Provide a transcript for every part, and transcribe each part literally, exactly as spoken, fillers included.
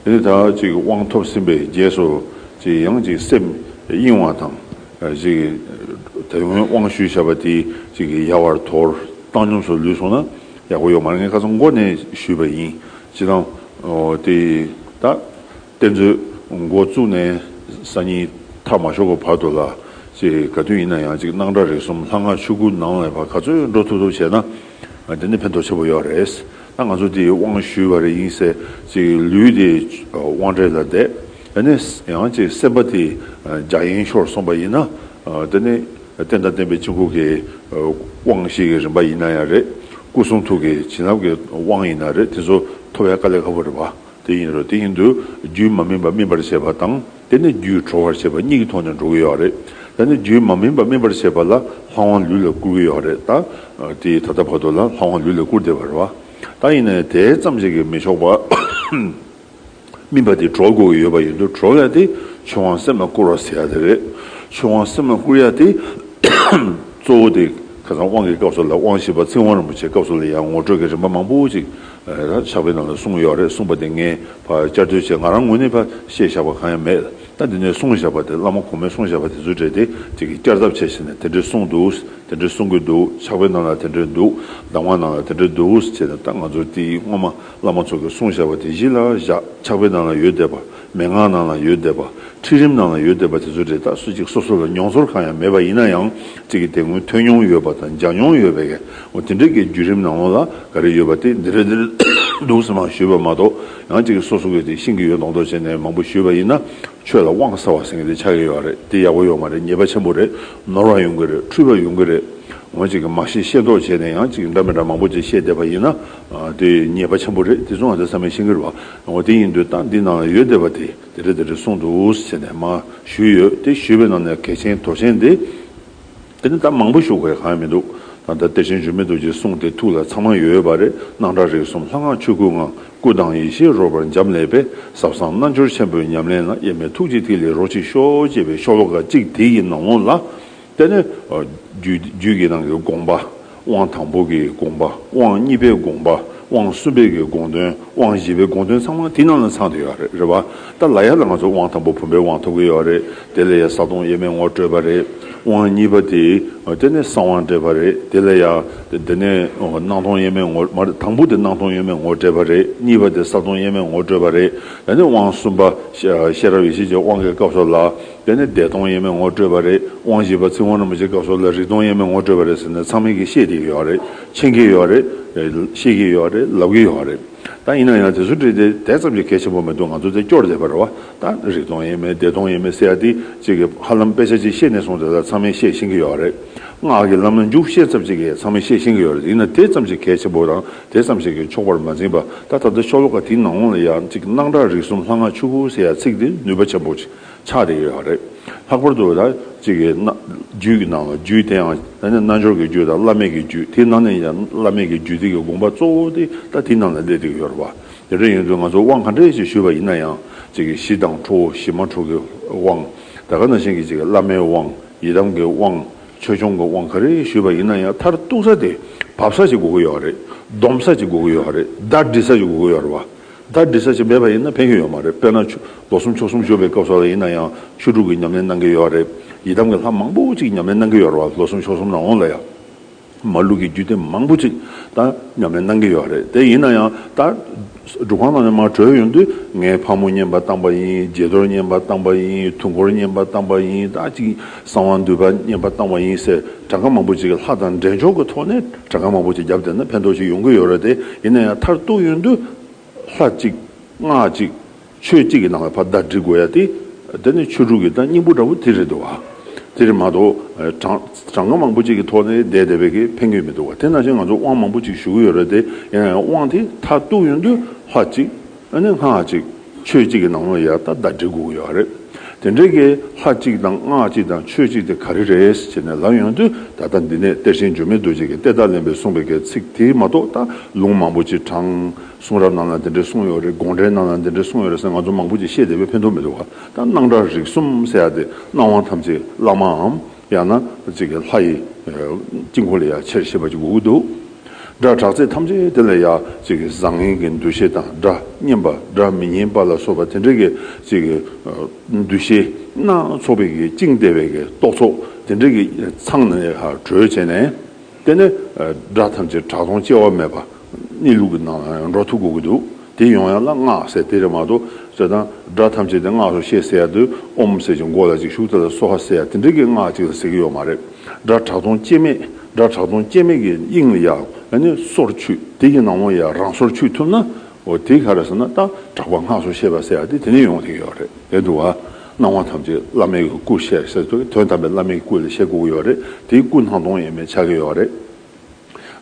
དེ་ནས་ད་ཅིག་དབང་ཐོབ་ཟིན་པའི་རྗེས་སུ་ཅིག་ཡང་ཅིག་སེམས་གཡེང་བ་དང་། ཅིག་ད་ཡོང་དབང་ཞུས་བཞག་པ་དེ་ཅིག་ཡལ་བར་དོར། བཏང་སྙོམས་སུ་ལུས་སོང་ན་ཡག་པོ་ཡོད་མ་རེད། ངས་ཁ་སང་མགོ་ནས་ཞུས་པ་ཡིན། སྤྱིར་བཏང་དེ་ད་གཏེར་མཛོད་འགོ་བཙུགས་ནས་སང་ཉིན་མཐའ་མ་ཞོག་གི་བར་དུ་ལ་ཅིག་ག་དུས་ཡིན་ན་ཡང་ཅིག་སྣང་གྲགས་རིག་གསུམ་ལྷ་སྔགས་ཆོས་སྐུ་ནང་ལ་ཕར་ག་ཚོད་འགྲོ་ཐུབ་ཐུབ་བྱས་ན། དེ་ནི་ཕན་ཐོགས་ཆེན་པོ་ཡོད་རེད། ད་ང་ཚོ་དེའི་དབང་ཞུས་པ་རེད་ཡིན་ཟེར་ཅིག་ལུས་དེ་དབང་གྲལ་ལ་བསྡད། དེ་ནས་ཡང་ཅིག་སེམས་པ་དེ་རྒྱ་ཡན་ཤོར་སོང་པ་ཡིན་ན། དེ་ནི་བསྟན་དང་བསྟན་པའི་ཆོས་སྐུ་གི་དབང་ཞིག་གི་རིམ་པ་ཡིན་ན་ཡང་རེད། སྐུ་གསུང་ཐུགས་ཀྱི་བྱིན་རླབས་ཀྱི་དབང་ཡིན་ན་རེད། དེ་ཚོ་ཐོབ་ཡ་དཀའ་ལས་ཁག་པོ་རེད་པ། དེ་ཡིན་རུང་དེ་ཡིན་དུས་རྒྱུད་མ་སྨིན་པ་སྨིན་པར་བྱེད་པ་དང་། དེ་ནས་རྒྱུད་གྲོལ་བར་བྱེད་པ་གཉིས་ཀྱི་ཐོག་ནས་འགྲོ་གི་ཡོད་རེད། དེ་ནས་རྒྱུད་མ་སྨིན་པ་སྨིན་པར་བྱེད་པ་ལ་ལྷ་དབང་ལུས་ལ་བསྐུར་གི་ཡོད་རེད། ད་དེ་ད་ལྟ་བར་དུ་ལ་ལྷ་དབང་ལུས་ལ་བསྐུར་བསྡད་པ་རེད་བ། ད་ཡིན་ནའི་དེ་ཙམ་ཞིག་གིས་མི་ཆོག་པ། སྨིན་པ་དེ་གྲོལ་དགོས་ཀྱི་ཡོད་པ་ཡིན་དུས་གྲོལ་ཡ་དེ་ཆོས་དབང་སེམས་ལ་བསྐུར་བ་ཟེར་ཡ་དེ་རེད། ཆོས་དབང་སེམས་ལ་བསྐུར་ཡ་དེ་གཙོ་བོ་དེ་ཁ་སང་དབང་གི་སྐབས་སུ་ལ་དབང་བཞི་པ་ཚིག་དབང་རིན་པོ་ཆེ་སྐབས་སུ་ལ་ཡང་ངོ་སྤྲོད་ཀྱི་རིམ་པ་མང་པོ་ཅིག་ཕྱག་དཔེ་ནང་ལ་གསུངས་ཡོད་རེད། གསུངས་པ་དེ་ངས་ཕར་བསྐྱར་ཟློས་བྱས། ང་རང་ངོས་ནས་ཕར་བཤད་བཞག་པ་གང་ཡང་མེད། ད་འདི་ནས་གསུངས་བཞག་པ་དེ་བླ་མ་གོང་མས་གསུངས་བཞག་པ་དེ་ཚོ་རེད་དེ། དེ་གི་བསྐྱར་ལྡབ་བྱས་བྱས་ནས་དེ་འདྲས་གསུངས་འདུག། དེ་འདྲས་གསུང་གི་འདུག། ཕྱག་དཔེ་ནང་ལ་དེ་འདྲས་འདུག། གདམས་ངག་ནང་ལ་དེ་འདྲས་འདུག་ཟེར་ནས། ད་ང་ཚོ་དེའི་སྔོན་མ་བླ་མ་ཚོ་གིས་གསུངས་བཞག་པ་དེ་གཞི་ལ་བཞག། ཕྱག་དཔེ་ནང་ལ་ཡོད་བསྡད་པ། མན་ངག་ནང་ལ་ཡོད་བསྡད་པ། ཁྲིད་རིམ་ནང་ལ་ཡོད་བསྡད་པ་དེ་ཚོ་རེད། ད་སུ་གཅིག་སོ་སོ་ལ་མྱོང་ཚོར་གང་ཡང་མེད་པ་ཡིན་ན་ཡང་། གཅིག་གིས་དེ་སྔོན་ཐོས་མྱོང་ཡོད་པ་དང་མཇལ་མྱོང་ཡོད་པའི་འོ་དེ་འདྲའི་གི་བརྒྱུད་རིམ་ནང་ལོགས་ལ་ག་རེ་ཡོད་པ་དེ་འདི་རེད་འདི་རེད་འདུག་ཟེར་མར་ཞུས་པ་མ་གཏོགས། ཡང་གཅིག་གིས་སོ་སོ་གིས་དེ་ཤེས་ཀྱི་ཡོད་མདོག་མདོག་བྱས་ནས་མང་པོ་ཞུས་པ་ཡིན་ན། ཆོས་ལ་དབང་གསར་བ་ཟེར་མཁན་དེ་ཆགས་ཀྱི་ཡོད་རེད། དེ་ཡག་པོ་ཡོད་མ་རེད། ཉེས་པ་ཆེན་པོ་རེད། ནོར་བ་ཡོང་གི་རེད། འཁྲུལ་བ་ཡོང་གི་རེད། འོ་གཅིག་གིས་མ་ཤེས་ཤེས་མདོག་བྱས་ནས་ཡང་གཅིག་འདྲ་མི་འདྲ་མང་པོ་ཅིག་བཤད་བསྡད་པ་ཡིན་ན། ཨ། དེ་ཉེས་པ་ཆེན་པོ་རེད། དེ་ཚོ་ང་ཚོ་ཚང་མས་ཤེས་ཀྱི་རེད་བ། འོ་དེ་ཡིན་དུས་ད་འདི་ནང་ལ་ཡོད་བསྡད་པ་དེ་དེ་རེད་དེ་རེད་གསུངས་འདུག་ཟེར་ནས་མར་ཞུས་ཡོད། དེ་ཞུས་པའི་ནང་ནས་གལ་ཆེན་དོ་ཆེན་དེ། དེ་ནི་ད་མང་པོ་ཞུ་དགོས་གང་ཡང་མི་འདུག། ད་ལྟ་གཏེར་ཆེན་འགྱུར་མེད་རྡོ་རྗེའི་གསུང་དེ་ཐུགས་ལ་ཚང་མ་ཡོད་པ་རེད། སྣང་གྲགས་རིག་གསུམ་ལྷ་སྔགས་ཆོས་སྐུའི་ངང་། སྐུ་དང་ཡེ་ཤེས་རོལ་པར་འབྱམས་ཀླས་པའི། ཟབ་གསང་རྣལ་འབྱོར་ཆེན་པོའི་ཉམས་ལེན་ལ། དབྱེར་མེད་ཐུགས་རྗེའི་ཐིག་ལེ་རོ་གཅིག་ཤོག། ཅེས་པའི་ཤོ་ལོ་ཀ་གཅིག་དེ་ཡི་ནང་ལོགས་ལ། དེ་ནས་རྒྱུད་རྒྱུད་ཀྱི་ནང་གི་དགོངས་པ། དབང་དང་པོ་གི་དགོངས་པ། དབང་གཉིས་པའི་དགོངས་པ། དབང་གསུམ་པའི་གི་དགོངས་དོན། དབང་བཞི་པའི་དགོངས་དོན་ཚང་མ་དེ་ནང་ལ་ཚང་བསྡད་ཡོད་རེད། རེད་བ། ད་ལ་ཡ་ལ་ང་ཚོ་དབང་དང་པོ་བུམ་པའི་དབང་ཐོབ་ཀྱི་ཡོད་རེད། དེ་ལ་ཡ་གསལ་སྟོང་དབྱེར་མེད་ངོ་སྤྲོད་པ་རེད། དབང་གཉིས་པ་དེ་དེ་ནས་གསང་དབང་སྤྲད་པ་རེད། དེ་ལ་ཡ་དེ་ནས་སྣང་སྟོང་དབྱེར་མེད་ངོ་མ་རེད། དང་པོ་དེ་སྣང་སྟོང་དབྱེར་མེད་ངོ་སྤྲད་པ་རེད། གཉིས་པ་དེ་གསལ་སྟོང་དབྱེར་མེད་ངོ་སྤྲོད་པ་རེད། དེ་ནས་དབང་གསུམ་པ་ཤེས་ཤེས་རབ་ཡེ་ཤེས་ཀྱི་དབང་གི་སྐབས་སུ་ལ། དེ་ནས་བདེ་སྟོང་དབྱེར་མེད་ངོ་སྤྲོད་པ་རེད། དབང་བཞི་པ་ཚིག་དབང་རིན་པོ་ཆེའི་སྐབས་སུ་ལ་རིག་སྟོང་དབྱེར་མེད་ངོ་སྤྲོད་པ་རེད་ཟེར་ནས་ཚང་མས་ཀྱིས་ཤེས་བསྡད་ཀྱི་ཡོད་རེད། མཁྱེན་གྱི་ཡོད་རེད། ཤེས་ཀྱི་ཡོད་རེད། ལབ་ཀྱི་ཡོད་རེད། ད་ཡིན་ན་ཡང་དེ་ཚོ་འདྲ་དེ་དེ་ཙམ་གྱིས་གལ་ཆེན་པོ་མི་འདུག། ང་ཚོ་དེ་སྐྱོར་བསྡད་པ་རེད་བ། ད་རིག་སྟོང་དབྱེར་མེད་བདེ་སྟོང་དབྱེར་མེད་ཟེར་ཡ་དེ་གཅིག་གིས་ཧ་ལམ་དཔེ་ཆ་གཅིག་ཤེས་ནས་བཟུང་སྟེ་ལ་ཚང་མས་ཤེས་ཤེས་ཀྱི་ཡོད་རེད། སྔགས་ཀྱི་ལམ་ལ་འཇུག་ཤེས་ཚབ་གཅིག་གིས་ཚང་མས་ཤེས་ཤེས་ཀྱི་ཡོད་རེད། ཡིན་ན་དེ་ཙམ་གྱིས་གལ་ཆེན་པོ་དང་དེ་ཙམ་ཞིག་གིས་ཆོག་པར་མ་འཛིན་པ། ད་ད་ལྟ་ཤོ་ལོ་ཀ་དེའི་ནང་ལོགས་ལ་ཡང་གཅིག་སྣང་གྲགས་རིག་གསུམ་ལྷ་སྔགས་ཆོས་སྐུ་ཟེར་ཡ་ཚིག་དེ་ནུས་པ་ཆེན་པོ་ཅིག་ཆགས་བསྡད་ཡོད་རེད། ལྷག་པར་དུ་ད་གཅིག་གི་ན་རྒྱུད་ཀྱི་ནང་ལ་རྒྱུད་དེ་ཡང་ད་ནི་རྣལ་འབྱོར་གྱི་རྒྱུད་དང་བླ་མེད་ཀྱི་རྒྱུད། དེའི་ནང་ནས་ཡང་བླ་མེད་ཀྱི་རྒྱུད་སྡེ་གི་དགོངས་པ་གཙོ་བོ་དེ་ད་དེའི་ནང་ལ་སླེབས་བསྡད་ཡོད་རེད་བ། དེ་འདྲ་ཡིན་དུས་ང་ཚོ་དབང་ག་འདྲས་ཞིག་ཞུས་པ་ཡིན་ན་ཡང་། གཅིག་གི་ཞི་དང་ཁྲོ་བོ་ཞི་མ་ཁྲོ་གི་དབང་། ད་ག་ནང་བཞིན་གྱི་གཅིག་གི་བླ་མའི་དབང་། ཡི་དམ་གྱི་དབང་། ཆོས་སྐྱོང་གི་དབང་ག་རེ་ཞུས་པ་ཡིན་ན་ཡང་མཐར་གཏུགས་ས་དེ་བབས་ས་ཅིག་དགོས་ཀྱི་ཡོད་རེད། སྡོམ་ས་ཅིག་དགོས་ཀྱི་ཡོད་རེད། ཟླ་སྒྲིལ་ས་ཅིག་དགོས་ཀྱི་ཡོད་རེད་བ། ཟླ་སྒྲིལ་ས་ཅིག་མེད་པ་ཡིན་ན་ཕན་གྱི་ཡོད་མ་རེད། དཔེར་ན་ཆོ་ལོ་གསུམ་ཕྱོགས་གསུམ་བཞུགས་པའི་སྐབས་སུ་ལ་ཡིན་ན་ཡང་ཆོས་དྲུག་གི་ཉམས་ལེན་གནང་གི་ཡོད་རེད། ཡི་དམ་གྱི་ལྷ་མང་པོ་ཅིག་ཉམས་ལེན་གནང་གི་ཡོད་རེད་བ། ལོ་གསུམ་ཕྱོགས་གསུམ་ནང་ལོགས་ལ་ཡང་། མ་ལུག་གི་རྒྱུད་སྡེ་མང་པོ་ཅིག་ད་ཉམས་ལེན་གནང་གི་ཡོད་རེད། དེ་ཡིན་ན་ཡང་ད་སྒྲུབ་ཁང་ནང་ནས་མར་གྲོལ་ཡོང་དུས་ངས་ཕག་མོ་བསྙེན་པ་བཏང་པ་ཡིན། བྱི་དོར་བསྙེན་པ་བཏང་པ་ཡིན། དུས་འཁོར་བསྙེན་པ་བཏང་པ་ཡིན། ད་ཅིག་གསང་བ་འདུས་པ་བསྙེན་པ་བཏང་པ་ཡིན་ཟེར་གྲངས་ཀ་མང་པོ་ཅིག་གི་ལྷ་དང་འབྲེལ་འཇོག་གི་ཐོག་ནས་གྲངས་ཀ་མང་པོ་ཅིག་བརྒྱབ་བསྡད་ན་ཕན་ཐོགས་ཅིག་ཡོང་གི་ཡོད་རེད་དེ། ཡིན་ན་ཡང་མཐར་གཏུགས་ཡོང་དུས། ལྷ་གཅིག། སྔགས་གཅིག། ཆོས་གཅིག་གི་ནང་ལ་ཕར་ཟླ་སྒྲིལ་དགོས་ཡ་དེ། དེ་ནི་ཆོས་དྲུག་གི་ད་སྙིང་པོ་འདྲ་བོ་དེ་རེད་འདུག་བ། དེ་རེད་མ་གཏོགས། གྲངས་གྲངས་ཀ་མང་པོ་གཅིག་གི་ཐོག་ནས་བསྡད་བསྡད་པའི་གི་ཕན་གྱི་མི་འདུག་བ། དེ་ནང་བཞིན་ང་ཚོ་དབང་མང་པོ་གཅིག་ཞུ་གི་ཡོད་རེད་དེ། ཡིན་ན་ཡང་དབང་དེ་མཐར་གཏུགས་ཡོང་དུས་ལྷ་གཅིག། ཨ་ནི་སྔགས་གཅིག། ཆོས་གཅིག་གི་ནང་ལ་ཡ་ད་ཟླ་སྒྲིལ་དགོས་ཀྱི་ཡོད་རེད། དེ་འདྲའི་གི་ལྷ་གཅིག་དང་སྔགས་གཅིག་དང་ཆོས་གཅིག་དེ་ག་རེ་རེད་ཟེར་ནས་ལབ་ཡོང་དུས། ད་ལྟ་འདི་ནས་གཏེར་ཆེན་འགྱུར་མེད་རྡོ་རྗེ་གི་གཏེར་བདག་ལེན་པའི་གསུངས་པའི་གི་ཚིག་དེ་མ་གཏོགས། ད་ལུང་མང་པོ་ཅིག་དྲངས། གསུང་རབ་ནང་ལ་འདི་འདྲས་གསུངས་ཡོད་རེད། དགོངས་འགྲེལ་ནང་ལ་འདི་འདྲས་གསུངས་ཡོད་རེད་ཟེར་ང་ཚོ་མང་པོ་ཅིག་བཤད་བསྡད་པས་ཕན་ཐོགས་མི་འདུག་བ། ད་སྣང་གྲགས་རིག་གསུམ་ཟེར་ཡ་དེ་སྣང་བ་ཐམས་ཅད་བླ་མའམ་ཡང་ན་ཅིག་གི་ལྷ་ཡི་དཀྱིལ་འཁོར་ལ་ཡ་ཆེར་བཤད་པ་ཅིག་དགོས་ཀྱི་འདུག། སྒྲ་གྲགས་ཚད་ཐམས་ཅད་དེ་ལ་ཡང་ཅིག་གི་བཟང་ངན་གྱི་འདུ་ཤེས་དང་། སྒྲ་སྙན་པ་སྒྲ་མི་སྙན་པ་ལ་སོགས་པ་དེ་འདྲ་གི་ཅིག་གི་འདུ་ཤེས་སྣ་ཚོགས་པའི་གི་བཅིངས་བསྡད་པའི་གི་རྟོག་ཚོགས་དེ་འདྲ་གི་ཚང་ནས་ཡར་གྲོལ་བྱས་ནས། དེ་ནས་སྒྲ་ཐམས་ཅད་གྲགས་སྟོང་སྐྱེ་བ་མེད་པ་གནས་ལུགས་ཀྱི་ནང་ལ་ཡང་འགྲོ་ཐུབ་དགོས་ཀྱི་འདུག་དེ་ཡོང་ཡ་ལ་སྔགས་ཟེར་དེ་རེད་མ་གཏོགས། ཟེར་དང་སྒྲ་ཐམས་ཅད་དེ་སྔགས་སུ་ཤེས་ཟེར་ཡ་དེ་ཨོཾ་ཟེར་གྱི་མགོ་ལ་ཅིག་ཞུགས། དེ་ལ་སྭཱ་ཧཱ་ཟེར་ཡ་དེ་འདྲ་གི་སྔགས་ཅིག་ལ་ཟེར་གྱི་ཡོད་མ་རེད། སྒྲ་གྲགས་སྟོང་སྐྱེ་མེད། སྒྲ་གྲགས་སྟོང་སྐྱེ་མེད་ཀྱི་དབྱིངས་ལ་ཡང་ཨ་ནི་སོར་ཆུད། དེ་ཡི་ནང་ལོགས་ཡ་རང་སོར་ཆུད་ཐུབ་ན། འོ་དེ་ག་རེ་ཟེར་ན། ད་གྲགས་པ་སྔགས་སུ་ཤེས་པ་ཟེར་ཡ་དེ་དེ་ནས་ཡོང་བསྡད་ཀྱི་ཡོད་རེད། དེ་འདུག་བ། སྣང་བ་ཐམས་ཅད་བླ་མེད་ཀྱི་སྐུ་ཤེས་ཟེར་དུས། དོན་དམ་པའི་བླ་མེད་ཀྱི་སྐུ་ལ་ཤེས་དགོས་ཀྱི་ཡོད་རེད། དེའི་སྐུ་སྣང་སྟོང་ཡས་མས་ཆགས་ཀྱི་ཡོད་རེད།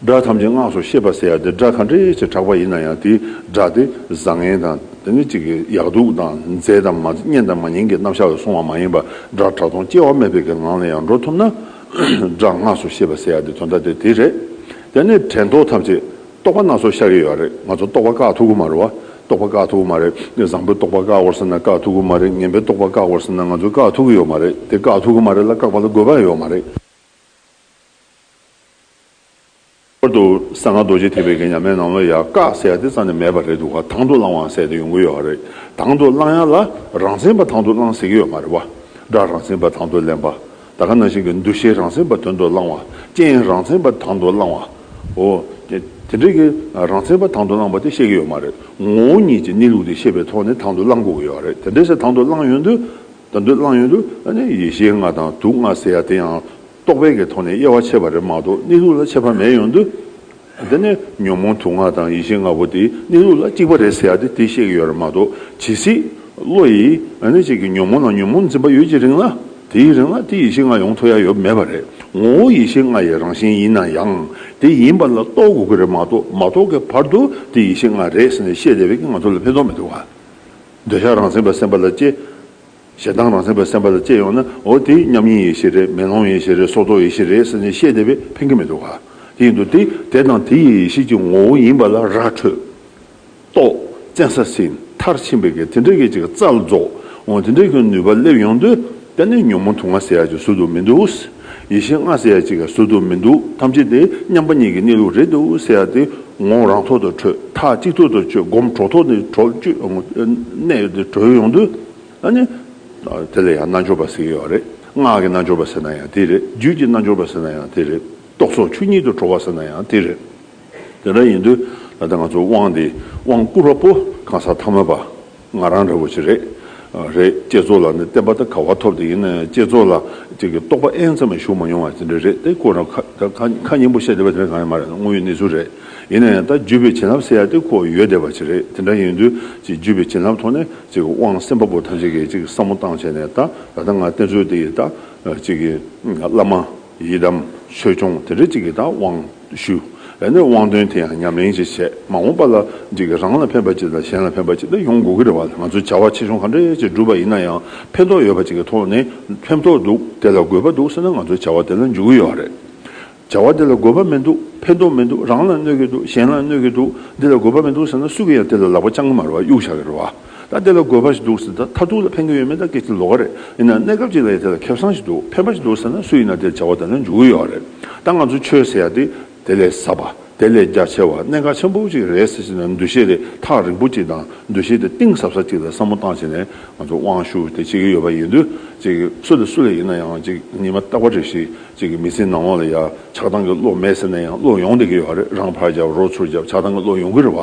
སྒྲ་ཐམས་ཅད་སྔགས་སུ་ཤེས་པ་ཟེར་ཡ་དེ། སྒྲ་ག་འདྲ་ཞིག་གྲགས་པ་ཡིན་ན་ཡང་། དེའི་སྒྲ་དེ་བཟང་ངན་དང་། དེ་ནི་གཅིག་གི་ཡག་སྡུག་དང་། མཛེས་དང་མ་མཛེས། སྙན་དང་མ་སྙན་གྱི་རྣམ་གཞག་ལ་སོང་བ་མ་ཡིན་པར། སྒྲ་གྲགས་སྟོང་སྐྱེ་བ་མེད་པའི་གི་ངང་ལ་ཡང་འགྲོ་ཐུབ་ན། སྒྲ་སྔགས་སུ་ཤེས་པ་ཟེར་ཡ་དེ་དོན་དག་དེ་དེ་རེད། དེ་ནས་དྲན་རྟོག་ཐམས་ཅད་རྟོག་པ་སྣ་ཚོགས་ཤར་གྱི་ཡོད་རེད། ང་ཚོ་རྟོག་པ་བཀག་ཐུབ་ཀྱི་མ་རེད་བ། རྟོག་པ་བཀག་ཐུབ་ཀྱི་མ་རེད། བཟང་པོའི་རྟོག་པ་བཀག་དགོས་ཟེར་ན་བཀག་ཐུབ་ཀྱི་མ་རེད། ངན་པའི་རྟོག་པ་བཀག་དགོས་ཟེར་ན་ང་ཚོས་བཀག་ཐུབ་ཀྱི་ཡོད་མ་རེད། དེ་བཀག་ཐུབ་ཀྱི་མ་རེད་ལ། བཀག་པ་ལ་དགོས་པ་ཡོད་མ་རེད། ཁྱད་པར་དུ་གསང་སྔགས་རྡོ་རྗེ་ཐེག་པའི་གི་ཉམས་ལེན་ནང་ལ་ཡ། བཀག་ཟེར་ཡ་དེ་རྩ་ནས་མེད་པ་རེད་འདུག་ག་དང་དུ་བླང་བ་ཟེར་དེ་ཡོང་གི་ཡོད་རེད། དང་དུ་བླང་ཡ་ལ་རང་མཚན་པ་དང་དུ་བླང་ཟེར་གྱི་ཡོད་མ་རེད་བ། སྒྲ་རང་མཚན་པ་དང་དུ་ལེན་པ། ད་ག་ནང་བཞིན་གྱི་འདུ་ཤེས་རང་མཚན་པ་དོན་དུ་བླང་བ། རྐྱེན་རང་མཚན་པ་དང་དུ་བླང་བ། འོ། དེ་དེ་འདྲའི་གི་རང་མཚན་པ་དང་དུ་བླང་བ་དེ་བཤད་ཀྱི་ཡོད་མ་རེད། ངོ་བོ་ཉིད་ཀྱི་གནས་ལུགས་དེ་ཤེས་པའི་ཐོག་ནས་དང་དུ་བླང་དགོས་ཀྱི་ཡོད་རེད། དེ་འདྲ་ཟེར་དང་དུ་བླང་ཡོང་དུས། དང་དུ་བླང་ཡོང་དུས་ཨ་ནི་ཡེ་ཤེས་ལྔ་དང་དུག་ལྔ་ཟེར་ཡ་དེ་ཡང་རྟོག་པའི་གི་ཐོག་ནས་དབྱེ་བ་ཕྱེ་བ་རེད་མ་གཏོགས། གནས་ལུགས་ལ་ཁྱད་པར་མེད་ཡོང་དུས། དེ་ནས་ཉོན་མོངས་དུག་ལྔ་དང་ཡེ་ཤེས་ལྔ་པོ་དེ་གནས་ལུགས་ལ་གཅིག་པ་རེད་ཟེར་ཡ་དེ་དེ་བཤད་ཀྱི་ཡོད་རེད་མ་གཏོགས། ཇི་སྲིད་བློ་ཡིས་ཨ་ནི་ཅིག་གི་ཉོན་མོངས་ལ་ཉོན་མོངས་འཛིན་པ་ཡོད་ཀྱི་རིང་ལ། དེའི་རིང་ལ་དེ་ཡེ་ཤེས་ལྔ་ཡོང་ཐུབ་ཡ་ཡོད་མེད་པ་རེད། ངོ་བོ་ཡེ་ཤེས་ལྔ་ཡི་རང་བཞིན་ཡིན་ན་ཡང་། དེ་ཡིན་པ་ལ་རྟོགས་དགོས་ཀྱི་རེད་མ་གཏོགས། མ་རྟོགས་ཀྱི་བར་དུ་དེ་ཡེ་ཤེས་ལྔ་རེད་ཟེར་ནས་བཤད་བསྡད་པའི་གི་ང་ཚོ་ལ་ཕན་ཐོགས་མི་འདུག་ག་འདོད་ཆགས་རང་མཚན་པ་སེམས་པ་ལ་སྐྱེ། ཞེ་སྡང་རང་མཚན་པ་སེམས་པ་ལ་སྐྱེ་ཡོང་ན། འོ་དེ་མཉམ་ཉིད་ཡེ་ཤེས་རེད། མེ་ལོང་ཡེ་ཤེས་རེད། སྲོག་ཐོག་ཡེ་ཤེས་རེད་ཟེར་ནས་བཤད་བསྡད་པས་ཕན་གྱི་མི་འདུག་ག་དེ་ཡིན་དུས་དེ་དེ་དང་དེ་ཡི་ཡེ་ཤེས་ཀྱི་ངོ་བོ་ཡིན་པ་ལ་ར་འཕྲོད། རྟོགས། བཙན་ས་ཟིན། མཐར་ཕྱིན་པའི་གི་དེ་འདྲའི་གི་ཅིག་རྩལ་རྫོགས། འོ་དེ་འདྲའི་གི་ནུས་པ་སླེབས་ཡོང་དུས། དེ་ནས་ཉོན་མོངས་དུག་ལྔ་ཟེར་ཡ་ཅིག་ཟུར་དུ་མི་འདུག་ཡེ་ཤེས་ལྔ་ཟེར་ཡ་ཅིག་ཟུར་དུ་མི་འདུག་ཐམས་ཅད་དེ་མཉམ་པ་ཉིད་ཀྱི་གནས་ལུགས་རེད་འདུག་ཟེར་ཡ་དེ་ངོ་རང་ཐོག་ཏུ་འཕྲོད། མཐའ་གཅིག་ཐོག་ཏུ་ཆོད། སྒོམ་གྲོལ་ཐོག་ནས་གྲོལ་བཅུག་གནས་དེ་གྲོལ་ཡོང་དུས། ཨ་ནི། དེ་ལ་ཡང་རྣལ་འབྱོར་པ་ཟེར་གྱི་ཡོད་རེད། སྔགས་ཀྱི་རྣལ་འབྱོར་པ་ཟེར་ན་ཡང་དེ་རེད། རྒྱུད་ཀྱི་རྣལ་འབྱོར་པ་ཟེར་ན་ཡང་དེ་རེད། རྟོག་ཚོགས་ཆོས་ཉིད་དུ་གྲོལ་བ་ཟེར་ན་ཡང་དེ་རེད། དེ་འདྲ་ཡིན་དུས་ད་ལྟ་ང་ཚོ་དབང་འདི། དབང་བསྐུར་བ་པོ་གང་ཟག་ཐ་མལ་པ་ང་རང་འདྲ་བོ་ཅིག་རེད། རེད། བསྐྱེད་རྫོགས་ལ་ནི་བརྟན་པ་དང་ག་བ་ཐོབ་དེ་ཡིན་ན་ཡང་། བསྐྱེད་རྫོགས་ལ་ཅིག་གི་རྟོགས་པ་ཨེན་ཙམ་ཞུགས་མ་མྱོང་བ་དེ་འདྲ་རེད། དེ་ཁོ་རང་ཁ་ཁ་ཁ་སྙན་པོ་བཤད་བསྡད་པ་དེ་འདྲ་གང་ཡང་མ་རེད། དངོས་ཡོད་གནས་ཚུལ་རེད། ཡིན་ན་ཡང་ད་བརྒྱུད་པའི་བྱིན་རླབས་ཟེར་ཡ་དེ་ཁོ་ཡོད་བསྡད་པ་ཅིག་རེད། དེ་འདྲ་ཡིན་དུས་ཅིག་བརྒྱུད་པའི་བྱིན་རླབས་ཐོག་ནས་ཅིག་དབང་སེམས་པ་པོ་ཐམས་ཅད་ཀྱིས་ཅིག་བསམ་བློ་བཏང་བྱས་ནས། ད་ད་ལྟ་ང་བསྟེན་ཚུལ་དེ་ཡིས་ད་ཅིག་གི་བླ་མ་ཡི་དམ་ཆོས་སྐྱོང་དེ་འདྲ་ཅིག་གིས་ད་དབང་ཞུ། ཨ་ནི་དབང་དོན་དེ་ཡང་ཉམས་ལེན་ཅིག་བྱས། མ་འོངས་པ་ལ་ཅིག་གི་རང་ལ་ཕན་པ་ཅིག་དང་གཞན་ལ་ཕན་པ་ཅིག་ད་ཡོང་དགོས་ཀྱི་རེད་བ། ང་ཚོས་བྱ་བ་ཆེ་ཆུང་ག་འདྲ་ཅིག་བསྒྲུབས་པ་ཡིན་ན་ཡང་ཕན་ཐོགས་ཡོད་པ་ཅིག་གི་ཐོག་ནས་ཕན་ཐོགས་འདུག་དེ་ལ་དགོས་པ་འདུག་ཟེར་ན་ང་ཚོའི་བྱ་བ་དེ་ལ་འཇུག་གི་ཡོད་རེད། བྱ་བ་དེ་ལ་དགོས་པ་མི་འདུག་ཕན་ཐོགས་མི་འདུག་རང་ལ་གནོད་ཀྱི་འདུག་གཞན་ལ་གནོད་ཀྱི་འདུག་འདི་ལ་དགོས་པ་མི་འདུག་ཟེར་ན་སུ་གིས་ཡང་དེ་ལ་ལག་པ་འཆང་གི་མ་རེད་བ། གཡུག་བཞག་གི་རེད་བ། ད་དེ་ལ་དགོས་པ་ཞིག་འདུག་ཟེར། ད་མཐར་ཐུག་ལ་ཕན་གྱི་ཡོད་མེད་ད་སྐད་ཆ་ལོགས་ཀ་རེད། ཡིན་ན་གནས་སྐབས་ཅིག་ལ་ཡང་དེ་ལ་ཁེ་བཟང་ཞིག་འདུག་ཕན་པ་ཞིག་འདུག་ཟེར་ན་སུ་ཡིན་ན་དེ་བྱ་བ་དེ་ལ་འཇུག་གི་ཡོད་རེད། ད་ང་ཚོ་ཆོས་ཟེར་ཡ་དེ་དེ་ལས་ཟབ་པ། དེ་ལས་རྒྱ་ཆེ་བ། གནད་འགག་ཆེན་པོ་ཅིག་རེད་ཟེར་ཞིག་ན། འདུ་ཤེས་དེ་ཐག་རིང་པོ་ཅིག་དང་། འདུ་ཤེས་དེ་གཏིང་ཟབ་ས་ཅིག་ལ་བསམ་བློ་བཏང་བྱས་ནས་ང་ཚོ་དབང་ཞུ་དེ་བྱེད་ཀྱི་ཡོད་པ་ཡིན་དུས། ཅིག་སུ་ལ་སུ་ལ་ཡིན་ན་ཡང་ཅིག་ཉི་མ་རྟག་པ་རེ་བཞིན་ཅིག་གི་མི་ཚེ་ནང་ལོགས་ལ་ཡ་ཆགས་སྡང་གི་བློ་མེད་ཟེར་ན་ཡང་བློ་ཡོང་བསྡད་ཀྱི་ཡོད་རེད། རང་ཕར་རྒྱབ་རོགས་ཚུར་རྒྱབ་ཆགས་སྡང་གི་བློ་ཡོང་གི་རེད་བ།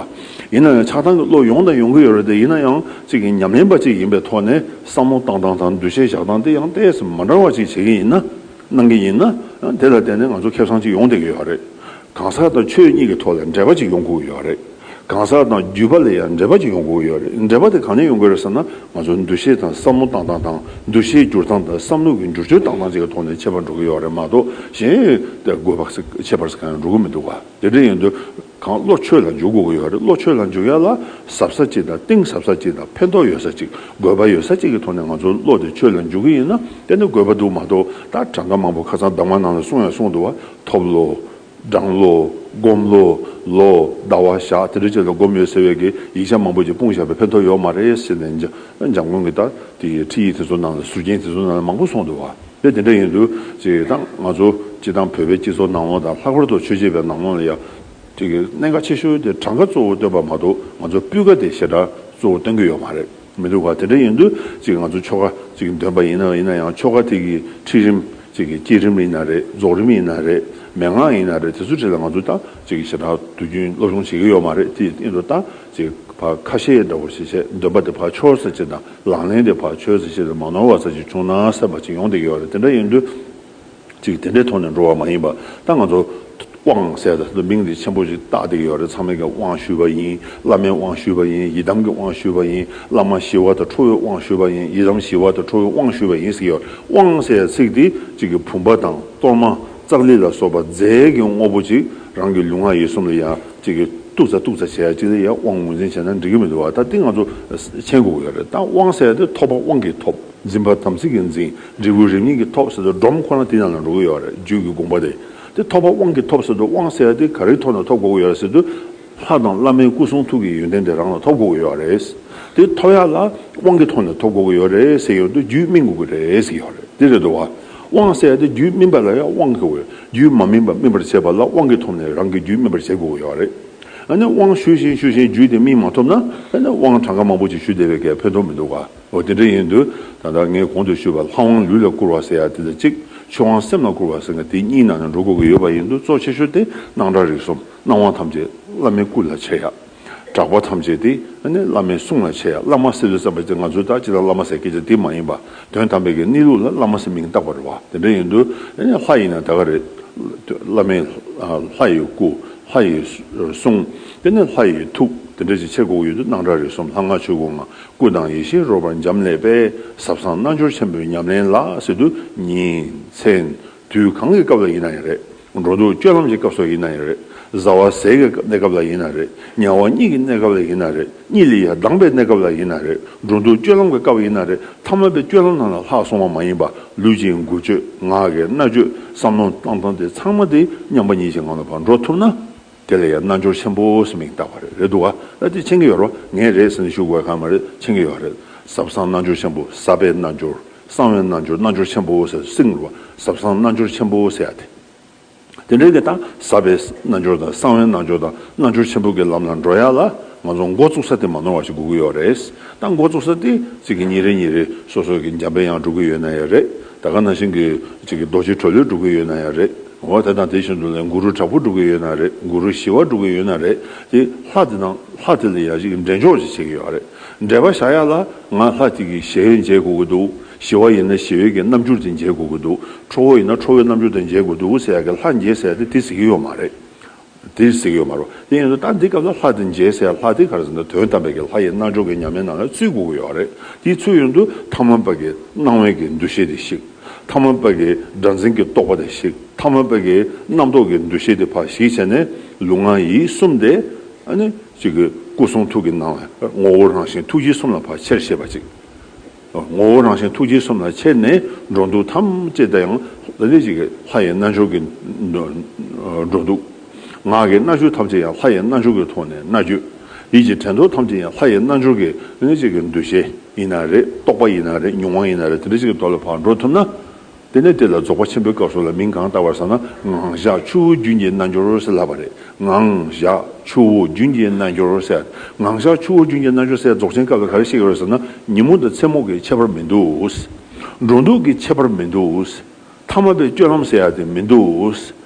ཡིན་ན་ཡང་ཆགས་སྡང་གི་བློ་ཡོང་དང་ཡོང་གི་ཡོད་རེད་དེ། ཡིན་ན་ཡང་ཅིག་གི་ཉམས་ལེན་པ་ཅིག་ཡིན་པའི་ཐོག་ནས་བསམ་བློ་བཏང་སྟངས་དང་འདུ་ཤེས་བཞག་སྟངས་དེ་ཡང་ཏོག་ཙམ་མ་འདྲ་བ་ཅིག་བྱེད་ཀྱི་ཡིན་ན། གནང་གི་ཡིན་ན། དེ་ལ་བརྟེན་ནས་ང་ཚོ་ཁེ་བཟང་ཅིག་ཡོང་བསྡད་ཀྱི་ཡོད་རེད། གང་ཟག་དང་ཆོས་གཉིས་ཀྱི་ཐོག་ལ་འབྲེལ་བ་ཅིག་ཡོང་དགོས་ཀྱི་ཡོད་རེད། གང་ཟག་དང་བརྒྱུད་པ་ལ་ཡང་འབྲེལ་བ་ཅིག་ཡོང་དགོས་ཀྱི་ཡོད་རེད། འབྲེལ་བ་དེ་གང་ནས་ཡོང་གི་རེད་ཟེར་ན། ང་ཚོ་འདུ་ཤེས་དང་བསམ་བློ་བཏང་སྟངས་དང་། འདུ་ཤེས་བསྒྱུར་སྟངས་དང་། བསམ་བློ་གི་བསྒྱུར་བཅོས་བཏང་སྟངས་ཅིག་གི་ཐོག་ནས་ཁྱད་པར་འགྲོ་གི་ཡོད་རེད་མ་གཏོགས། གཞན་དེ་དགོས་པ་ཁྱད་པར་ཟེར་གང་ཡང་འགྲོ་གི་མི་འདུག་བ། དེ་འདྲ་ཡིན་དུས་གང་བློ་ཆོས་ལ་འཇུག་དགོས་ཀྱི་ཡོད་རེད། བློ་ཆོས་ལ་འཇུག་ཡ་ལ་ཟབ་ས་ཅིག་དང་། གཏིང་ཟབ་ས་ཅིག་དང་། ཕན་ཐོགས་ཡོད་ས་ཅིག་དགོས་པ་ཡོད་ས་ཅིག་གི་ཐོག་ནས་ང་ཚོ་བློ་དེ་ཆོས་ལ་འཇུག་གི་ཡིན་ན། དེ་ནི་དགོས་པ་འདུག་མ་གཏོགས། ད་གྲངས་ཀ་མང་པོ་ཁ་སང་གདམས་ངག་ནང་ལ་གསུངས་ཡང་གསུངས་འདུག་བ། ཐོབ་བློ། སྦྲང་བློ། སྒོམ་བློ། ལོ། ཟླ་བ། ཞག་དེ་འདྲ་ཅིག་ལ་སྒོམ་ཡོད་ཟེར་བའི་གི་ཡིག་ཆ་མང་པོ་ཅིག་སྤུངས་བཞག་པའི་ཕན་ཐོགས་ཡོད་མ་རེད་ཟེར་ནས། འཇམ་མགོན་གྱི་ད་དེ་ཁྲིད་ཡིག་དེ་ཚོ་ནང་ལ། ཟུར་རྒྱན་དེ་ཚོ་ནང་ལ་མང་པོ་གསུངས་འདུག་བ། དེ་དེ་འདྲ་ཡིན་དུས་ཅིག་ད་ང་ཚོ་སྤྱི་བཏང་བོད་པའི་སྤྱི་ཚོགས་ནང་ལོགས་དང་། ལྷག་པར་དུ་ཆོས་བྱེད་པའི་ནང་ལོགས་ལ་ཡང་ དེ་གི་གནད་འགག་ཆེ་ཤོས་དེ་གྲངས་ཀ་གཙོ་བོ་སྟོན་པ་མ་གཏོགས། ང་ཚོ་སྤུས་ཀ་དེ་ཞེ་དྲག་གཙོ་བོ་སྟོན་གྱི་ཡོད་མ་རེད། མི་འདུག་ག་དེ་འདྲ་ཡིན་དུས་ཅིག་ང་ཚོ་ཆོ་ག་ཅིག་འདོན་པ་ཡིན་ན། ཡིན་ན་ཡང་ཆོ་ག་དེ་གི་ཁྲིད་རིམ། ཅིག་གི་བསྐྱེད་རིམ་ཡིན་ན་རེད། རྫོགས་རིམ་ཡིན་ན་རེད། མན་ངག་ཡིན་ན་རེད། དེ་ཚོ་གྲས་ལ་ང་ཚོ་ད་ཅིག་ཞེ་དྲག་དུས་རྒྱུན་སློབ་སྦྱོང་བྱེད་ཀྱི་ཡོད་མ་རེད། དེ་ཡིན་དུས་ད་ཅིག་ཕར་ཁ་ཤས་འདྲ་བོ་ཞིག་བྱས། འདོན་པ་དེ་ཕར་ཆོས་ཟེར་ཅིག་དང་། ལག་ལེན་དེ་ཕར་ཆོས་ཟེར་ཅིག་དང་། མ་ནོར་བ་ཟེར་ཅིག་བྱུང་ན་བསམ་པ་ཅིག་ཡོང་བསྡད་ཀྱི་ཡོད་རེད། དེ་འདྲ་ཡིན་དུས། ཅིག་དེ་འདྲའི་ཐོག་ནས་འགྲོ་བ་མ་ཡིན་པ། ད་ང་ཚོ་དབང་ཟེར་ཡ་དེ་མིང་དེ་ཆེན་པོ་ཞིག་བཏགས་བསྡད་ཀྱི་ཡོད་རེད། ཚང་མས་ཀྱི་དབང་ཞུས་པ་ཡིན། བླ་མའི་དབང་ཞུས་པ་ཡིན། ཡི་དམ་གྱི་དབང་ཞུས་པ་ཡིན། བླ་མ་ཞི་བ་དང་ཁྲོ་བོའི་དབང་ཞུས་པ་ཡིན། ཡི་དམ་ཞི་བ་དང་ཁྲོ་བོའི་དབང་ཞུས་པ་ཡིན་ཟེར་གྱི་ཡོད་རེད། དབང་ཟེར་ཡ་ཚིག་དེ་ཅིག་གི་བུམ་པ་དང་གཏོར་མ་ཙཀ་ལི་ལ་སོགས་པ་རྫས་ཀྱི་དངོས་པོ་ཅིག་རང་གི་ལུས་ངག་ཡིད་གསུམ་ལ་ཡ་ཅིག་གི་གཏུག་ཙ་གཏུག་ཙ་བྱེད་ཡ་ཅིག་ལ་ཡ་དབང་ངོས་འཛིན་བྱས་ན་འགྲིག་གི་མི་འདུག་བ། ད་དེ་ང་ཚོ་མཁྱེན་དགོས་ཀྱི་ཡོད་རེད། ད་དབང་ཟེར་ཡ་དེ་ཐོབ་པ་དབང་གིས་ཐོབ། འཛིན་པ་དམ་ཚིག་གིས་འཛིན། འབྲས་བུ་རིམ་གཉིས་ཀྱིས་ཐོབ་ཟེར་དུས་སྒྲོམ་ཁོ་ན་དེ་ནང་ལ་འགྲོ་གི་ཡོད་རེད། རྒྱུད་ཀྱི་དགོངས་པ་དེ། དེ་ཐོབ་པ་དབང་གིས་ཐོབ་ཟེར་དུས་དབང་ཟེར་ཡ་དེ་ག་རེའི་ཐོག་ནས་ཐོབ་དགོས་ཀྱི་ཡོད་རེད་ཟེར་དུས། ལྷ་དང་བླ་མའི་སྐུ་གསུང་ཐུགས་ཀྱི་ཡོན་ཏན་དེ་རང་ལ་ཐོབ་དགོས་ཀྱི་ཡོད་རེད། དེ་ཐོབ་ཡ་ལ་དབང་གི་ཐོག་ནས་ཐོབ་དགོས་ཀྱི་ཡོད་རེད་ཟེར་ཡོང་དུས། རྒྱུད་སྨིན་དགོས་ཀྱི་རེད་ཟེར་གྱི་ཡོད་རེད། དེ་རེད་འདུག་བ། དབང་ཟེར་ཡ་དེ་རྒྱུད་སྨིན་པ་ལ་ཡང་དབང་དགོས་ཀྱི་ཡོད། རྒྱུད་མ་སྨིན་པ་སྨིན་པར་བྱེད་པ་ལ་དབང་གི་ཐོག་ནས་རང་གི་རྒྱུད་སྨིན་པར་བྱེད་དགོས་ཀྱི་ཡོད་རེད། ཨ་ནི་དབང་ཞུ་བཞིན་ཞུ་བཞིན་རྒྱུད་དེ་སྨིན་མ་ཐུབ་ན། ཨ་ནི་དབང་གྲངས་ཀ་མང་པོ་ཅིག་ཞུ་བསྡད་པའི་གི་ཕན་ཐོགས་མི་འདུག་ག་འོ་དེ་འདྲ་ཡིན་དུས་ད་ལྟ་ངས་གོང་དུ་ཞུས་པ་ལྷ་དབང་ལུས་ལ་བསྐུར་བ་ཟེར་ཡ་དེ་ལ་གཅིག་ཆོས་དབང་སེམས་ལ་བསྐུར་བ་ཟེར་ཡ་དེ་གཉིས་ནང་ནས་འགྲོ་དགོས་ཀྱི་ཡོད་པ་ཡིན་དུས། གཙོ་ཆེ་ཤོས་དེ་སྣང་གྲགས་རིག་གསུམ་སྣང་བ་ཐམས་ཅད་བླ་མའི་སྐུ་ལ་ཕྱེ་ཡ། གྲགས་པ་ཐམས་ཅད་དེ་ཨ་ནི་བླ་མའི་གསུང་ལ་ཕྱེ་ཡ། བླ་མ་ཟེར་དུས་ཙམ་པ་དེ་ང་ཚོས་ད་ཅི་ལ་བླ་མ་ཟེར་སྐད་ཆ་དེ་མ་ཡིན་པ། དོན་དམ་པའི་གི་གནས་ལུགས་ལ་བླ་མ་ཟེར་མིང་བཏགས་པ་རེད་བ། དེ་འདྲ་ཡིན་དུས་ཨ་ནི་ལྷ་ཡིན་ན་ད་ག་རེད། བླ་མའི་ལྷ་ཡི་སྐུ། ལྷ་ཡི་གསུང་། དེ་ནས་ལྷ་ཡི་ཐུགས། དེ་འདྲ་ཞིག་ཕྱེ་དགོས་ཀྱི་ཡོད་དུས། སྣང་གྲགས་རིག་གསུམ་ལྷ་སྔགས་ཆོས་སྐུ་ལྔ། སྐུ་དང་ཡེ་ཤེས་རོལ་པར་འབྱམས་ཀླས་པས། ཟབ་གསང་རྣལ་འབྱོར་ཆེན་པོའི་ཉམས་ལེན་ལ་ཟེར་དུས། ཉིན་མཚན་དུས་གང་གི་སྐབས་ལ་ཡིན་ན་ཡང་རེད། འགྲོ་འདུག་སྤྱོད་ལམ་གྱི་སྐབས་སུ་ཡིན་ན་ཡང་རེད། བཟའ་བ་ཟས་ཀྱི་གནས་སྐབས་ལ་ཡིན་ན་རེད། ཉལ་བ་གཉིད་ཀྱི་གནས་སྐབས་ལ་ཡིན་ན་རེད། གཉིད་ལས་ཡར་ལྡང་བའི་གནས་སྐབས་ལ་ཡིན་ན་རེད། འགྲོ་འདུག་སྤྱོད་ལམ་གྱི་སྐབས་ཡིན་ན་རེད། ཐ་མལ་པའི་སྤྱོད་ལམ་ནང་ལ་ལྷག་སོང་བ་མ་ཡིན་པ། ལུས་ཅན་དགུ་སྤྱོད། ངག་གི་སྨྲ་བརྗོད། བསམ་བློ་བཏང་སྟངས་དེ་ཚང་མ་དེ་མཉམ་པ་ཉིད་ཀྱི་ངང་ལ་ཕར་འགྲོ་ཐུབ་ན། དེ་ལ་ཡང་རྣལ་འབྱོར་ཆེན་པོ་ཟེར་མིང་བཏགས་པ་རེད། རེད་འདུག་ག་ད་དེ་མཁྱེན་གྱི་ཡོད་རེད་བ། ངས་རེད་ཟེར་ནས་ཞུ་དགོས་གང་མ་རེད། མཁྱེན་གྱི་ཡོད་རེད། ཟབ་གསང་རྣལ་འབྱོར་ཆེན་པོ། ཟབ་པའི་རྣལ་འབྱོར། གསང་བའི་རྣལ་འབྱོར། རྣལ་འབྱོར་ཆེན་པོ་ཟེར་ཟེར་གྱི་རེད་བ། ཟབ་གསང་རྣལ་འབྱོར་ཆེན་པོ་ཟེར་ཡ་དེ། དེ་འདྲའི་གི་ད་ཟབ་པའི་རྣལ་འབྱོར་དང་གསང་བའི་རྣལ་འབྱོར་དང་རྣལ་འབྱོར་ཆེན་པོ་གི་ལམ་ལ་འགྲོ་ཡ་ལ་ང་ཚོ་འགོ་བཙུགས་ས་དེ་མ་ནོར་བ་ཞིག་དགོས་ཀྱི་ཡོད་རེད། ད་འགོ་བཙུགས་ས་དེ་གཅིག་གི་ཉིན་རེ་ཉིན་རེ་སོ་སོ་གི་འཇམ་པའི་དབྱངས་སྒྲུབ་ཀྱི་ཡོད་ན་ཡང་རེད། ད་ག་ནང་བཞིན་གྱི་གཅིག་གི་རྡོ་རྗེ་གྲོ་ལོད་སྒྲུབ་ཀྱི་ཡོད་ན་ཡང་རེད། འོ་དེ་དང་དེ་བཞིན་དུ་ལ་གུ་རུ་དྲག་པོ་སྒྲུབ་ཀྱི་ཡོད་ན་རེད། གུ་རུ་ཞི་བ་སྒྲུབ་ཀྱི་ཡོད་ན་རེད། དེ་ལྷ་དེ་དང་ལྷ་དེ་ལ་ཡང་གཅིག་གི་འདྲེན་འཇོག་ཅིག་བྱེད་ཀྱི་ཡོད་རེད། འགྲེལ་པ་བྱ་ཡ་ལ་ང་ལྷ་དེ་གི་ཞི་བ་མཇལ་དགོས་ཀྱི་འདུག་ཞི་བ་ཡིན་ན་ཞི་བའི་གི་རྣམ་འགྱུར་དེ་མཇལ་དགོས་ཀྱི་འདུག་ཁྲོ་བོ་ཡིན་ན་ཁྲོ་བོའི་རྣམ་འགྱུར་དེ་མཇལ་དགོས་འདུག་ཟེར་ཡ་གི་ལྷ་མཇལ་ཟེར་ཡ་དེ་དེ་ཟེར་གྱི་ཡོད་མ་རེད། དེ་ཟེར་གྱི་ཡོད་མ་རེད། དེ་ཡིན་དུས་ད་འདི་སྐབས་ལ་ལྷ་དེ་མཇལ་ཟེར་ཡ་ལྷ་དེ་ག་རེ་ཟེར་ན། དོན་དམ་པའི་གི་ལྷ་ཡི་རྣལ་འབྱོར་གྱི་ཉམས་ལེན་ནང་ལ་ཚུད་དགོས་ཀྱི་ཡོད་རེད། དེ་ཚུད་ཡོང་དུས་ཐ་མལ་པ་གི་སྣང་བའི་གི་འདུ་ཤེས་དེ་བཤིག་ཐ་མལ་པ་གི་སྒྲ་འཛིན་གྱི་རྟོག་པ་དེ་བཤིག་ཐ་མལ་པ་གི་རྣམ་རྟོག་གི་འདུ་ཤེས་དེ་ཕར་བཤིག་བྱས་ནས། ལུས་ངག་ཡིད་གསུམ་དེ་ཨ་ནི་གཅིག་གི་སྐུ་གསུང་ཐུགས་ཀྱི་ནང་ལ་ངོ་བོ་རང་བཞིན་ཐུགས་རྗེ་གསུམ་ལ་ཕར་ཁྱེར་ཤེས་པ་ཅིག་ངོ་བོ་རང་བཞིན་ཐུགས་རྗེ་གསུམ་ལ་ཁྱེར་ནས། འགྲོ་འདུག་ཐམས་ཅད་དུ་ཡང་ལ་ནི་གཅིག་གི་ལྷ་ཡི་རྣལ་འབྱོར་གྱི་འགྲོ་འདུག་ངག་གི་སྨྲ་བརྗོད་ཐམས་ཅད་ཡང་ལྷ་ཡི་རྣལ་འབྱོར་གྱི་ཐོག་ནས་སྨྲ་བརྗོད། ཡིད་ཀྱི་དྲན་རྟོག་ཐམས་ཅད་ཡང་ལྷ་ཡི་རྣལ་འབྱོར་གྱི་ལ་ནི་གཅིག་གི་འདུ་ཤེས་ཡིན་ན་རེད། རྟོག་པ་ཡིན་ན་རེད། མྱོང་བ་ཡིན་ན་རེད། དེ་འདྲ་ཞིག་གི་ཐོག་ལ་ཕར་འགྲོ་ཐུབ་ན། དེ་ནས་དེ་ལ་རྫོགས་པ་ཆེན་པོའི་སྐབས་སུ་ལ་མིང་གང་བཏགས་པ་རེད་ཟེར་ན། ངང་བཞག་ཆུ་བོ་རྒྱུན་གྱི་རྣལ་འབྱོར་ཟེར་ལབ་པ་རེད། ངང་བཞག་ཆུ་བོ་རྒྱུན་གྱི་རྣལ་འབྱོར་ཟེར། ངང་བཞག་ཆུ་བོ་རྒྱུན་གྱི་རྣལ་འབྱོར་ཟེར་རྫོགས་ཆེན་སྐབས་ལ་ག་རེ་བཤད་ཀྱི་རེད་ཟེར་ན། ཉིན་མོ་དང་མཚན་མོ་གི་ཁྱད་པར་མི་འདུག་འགྲོ་འདུག་གི་ཁྱད་པར་མི་འདུག་ཐ་མལ་པའི་སྤྱོད་ལམ་ཟེར་ཡ་དེ་མི་འདུག་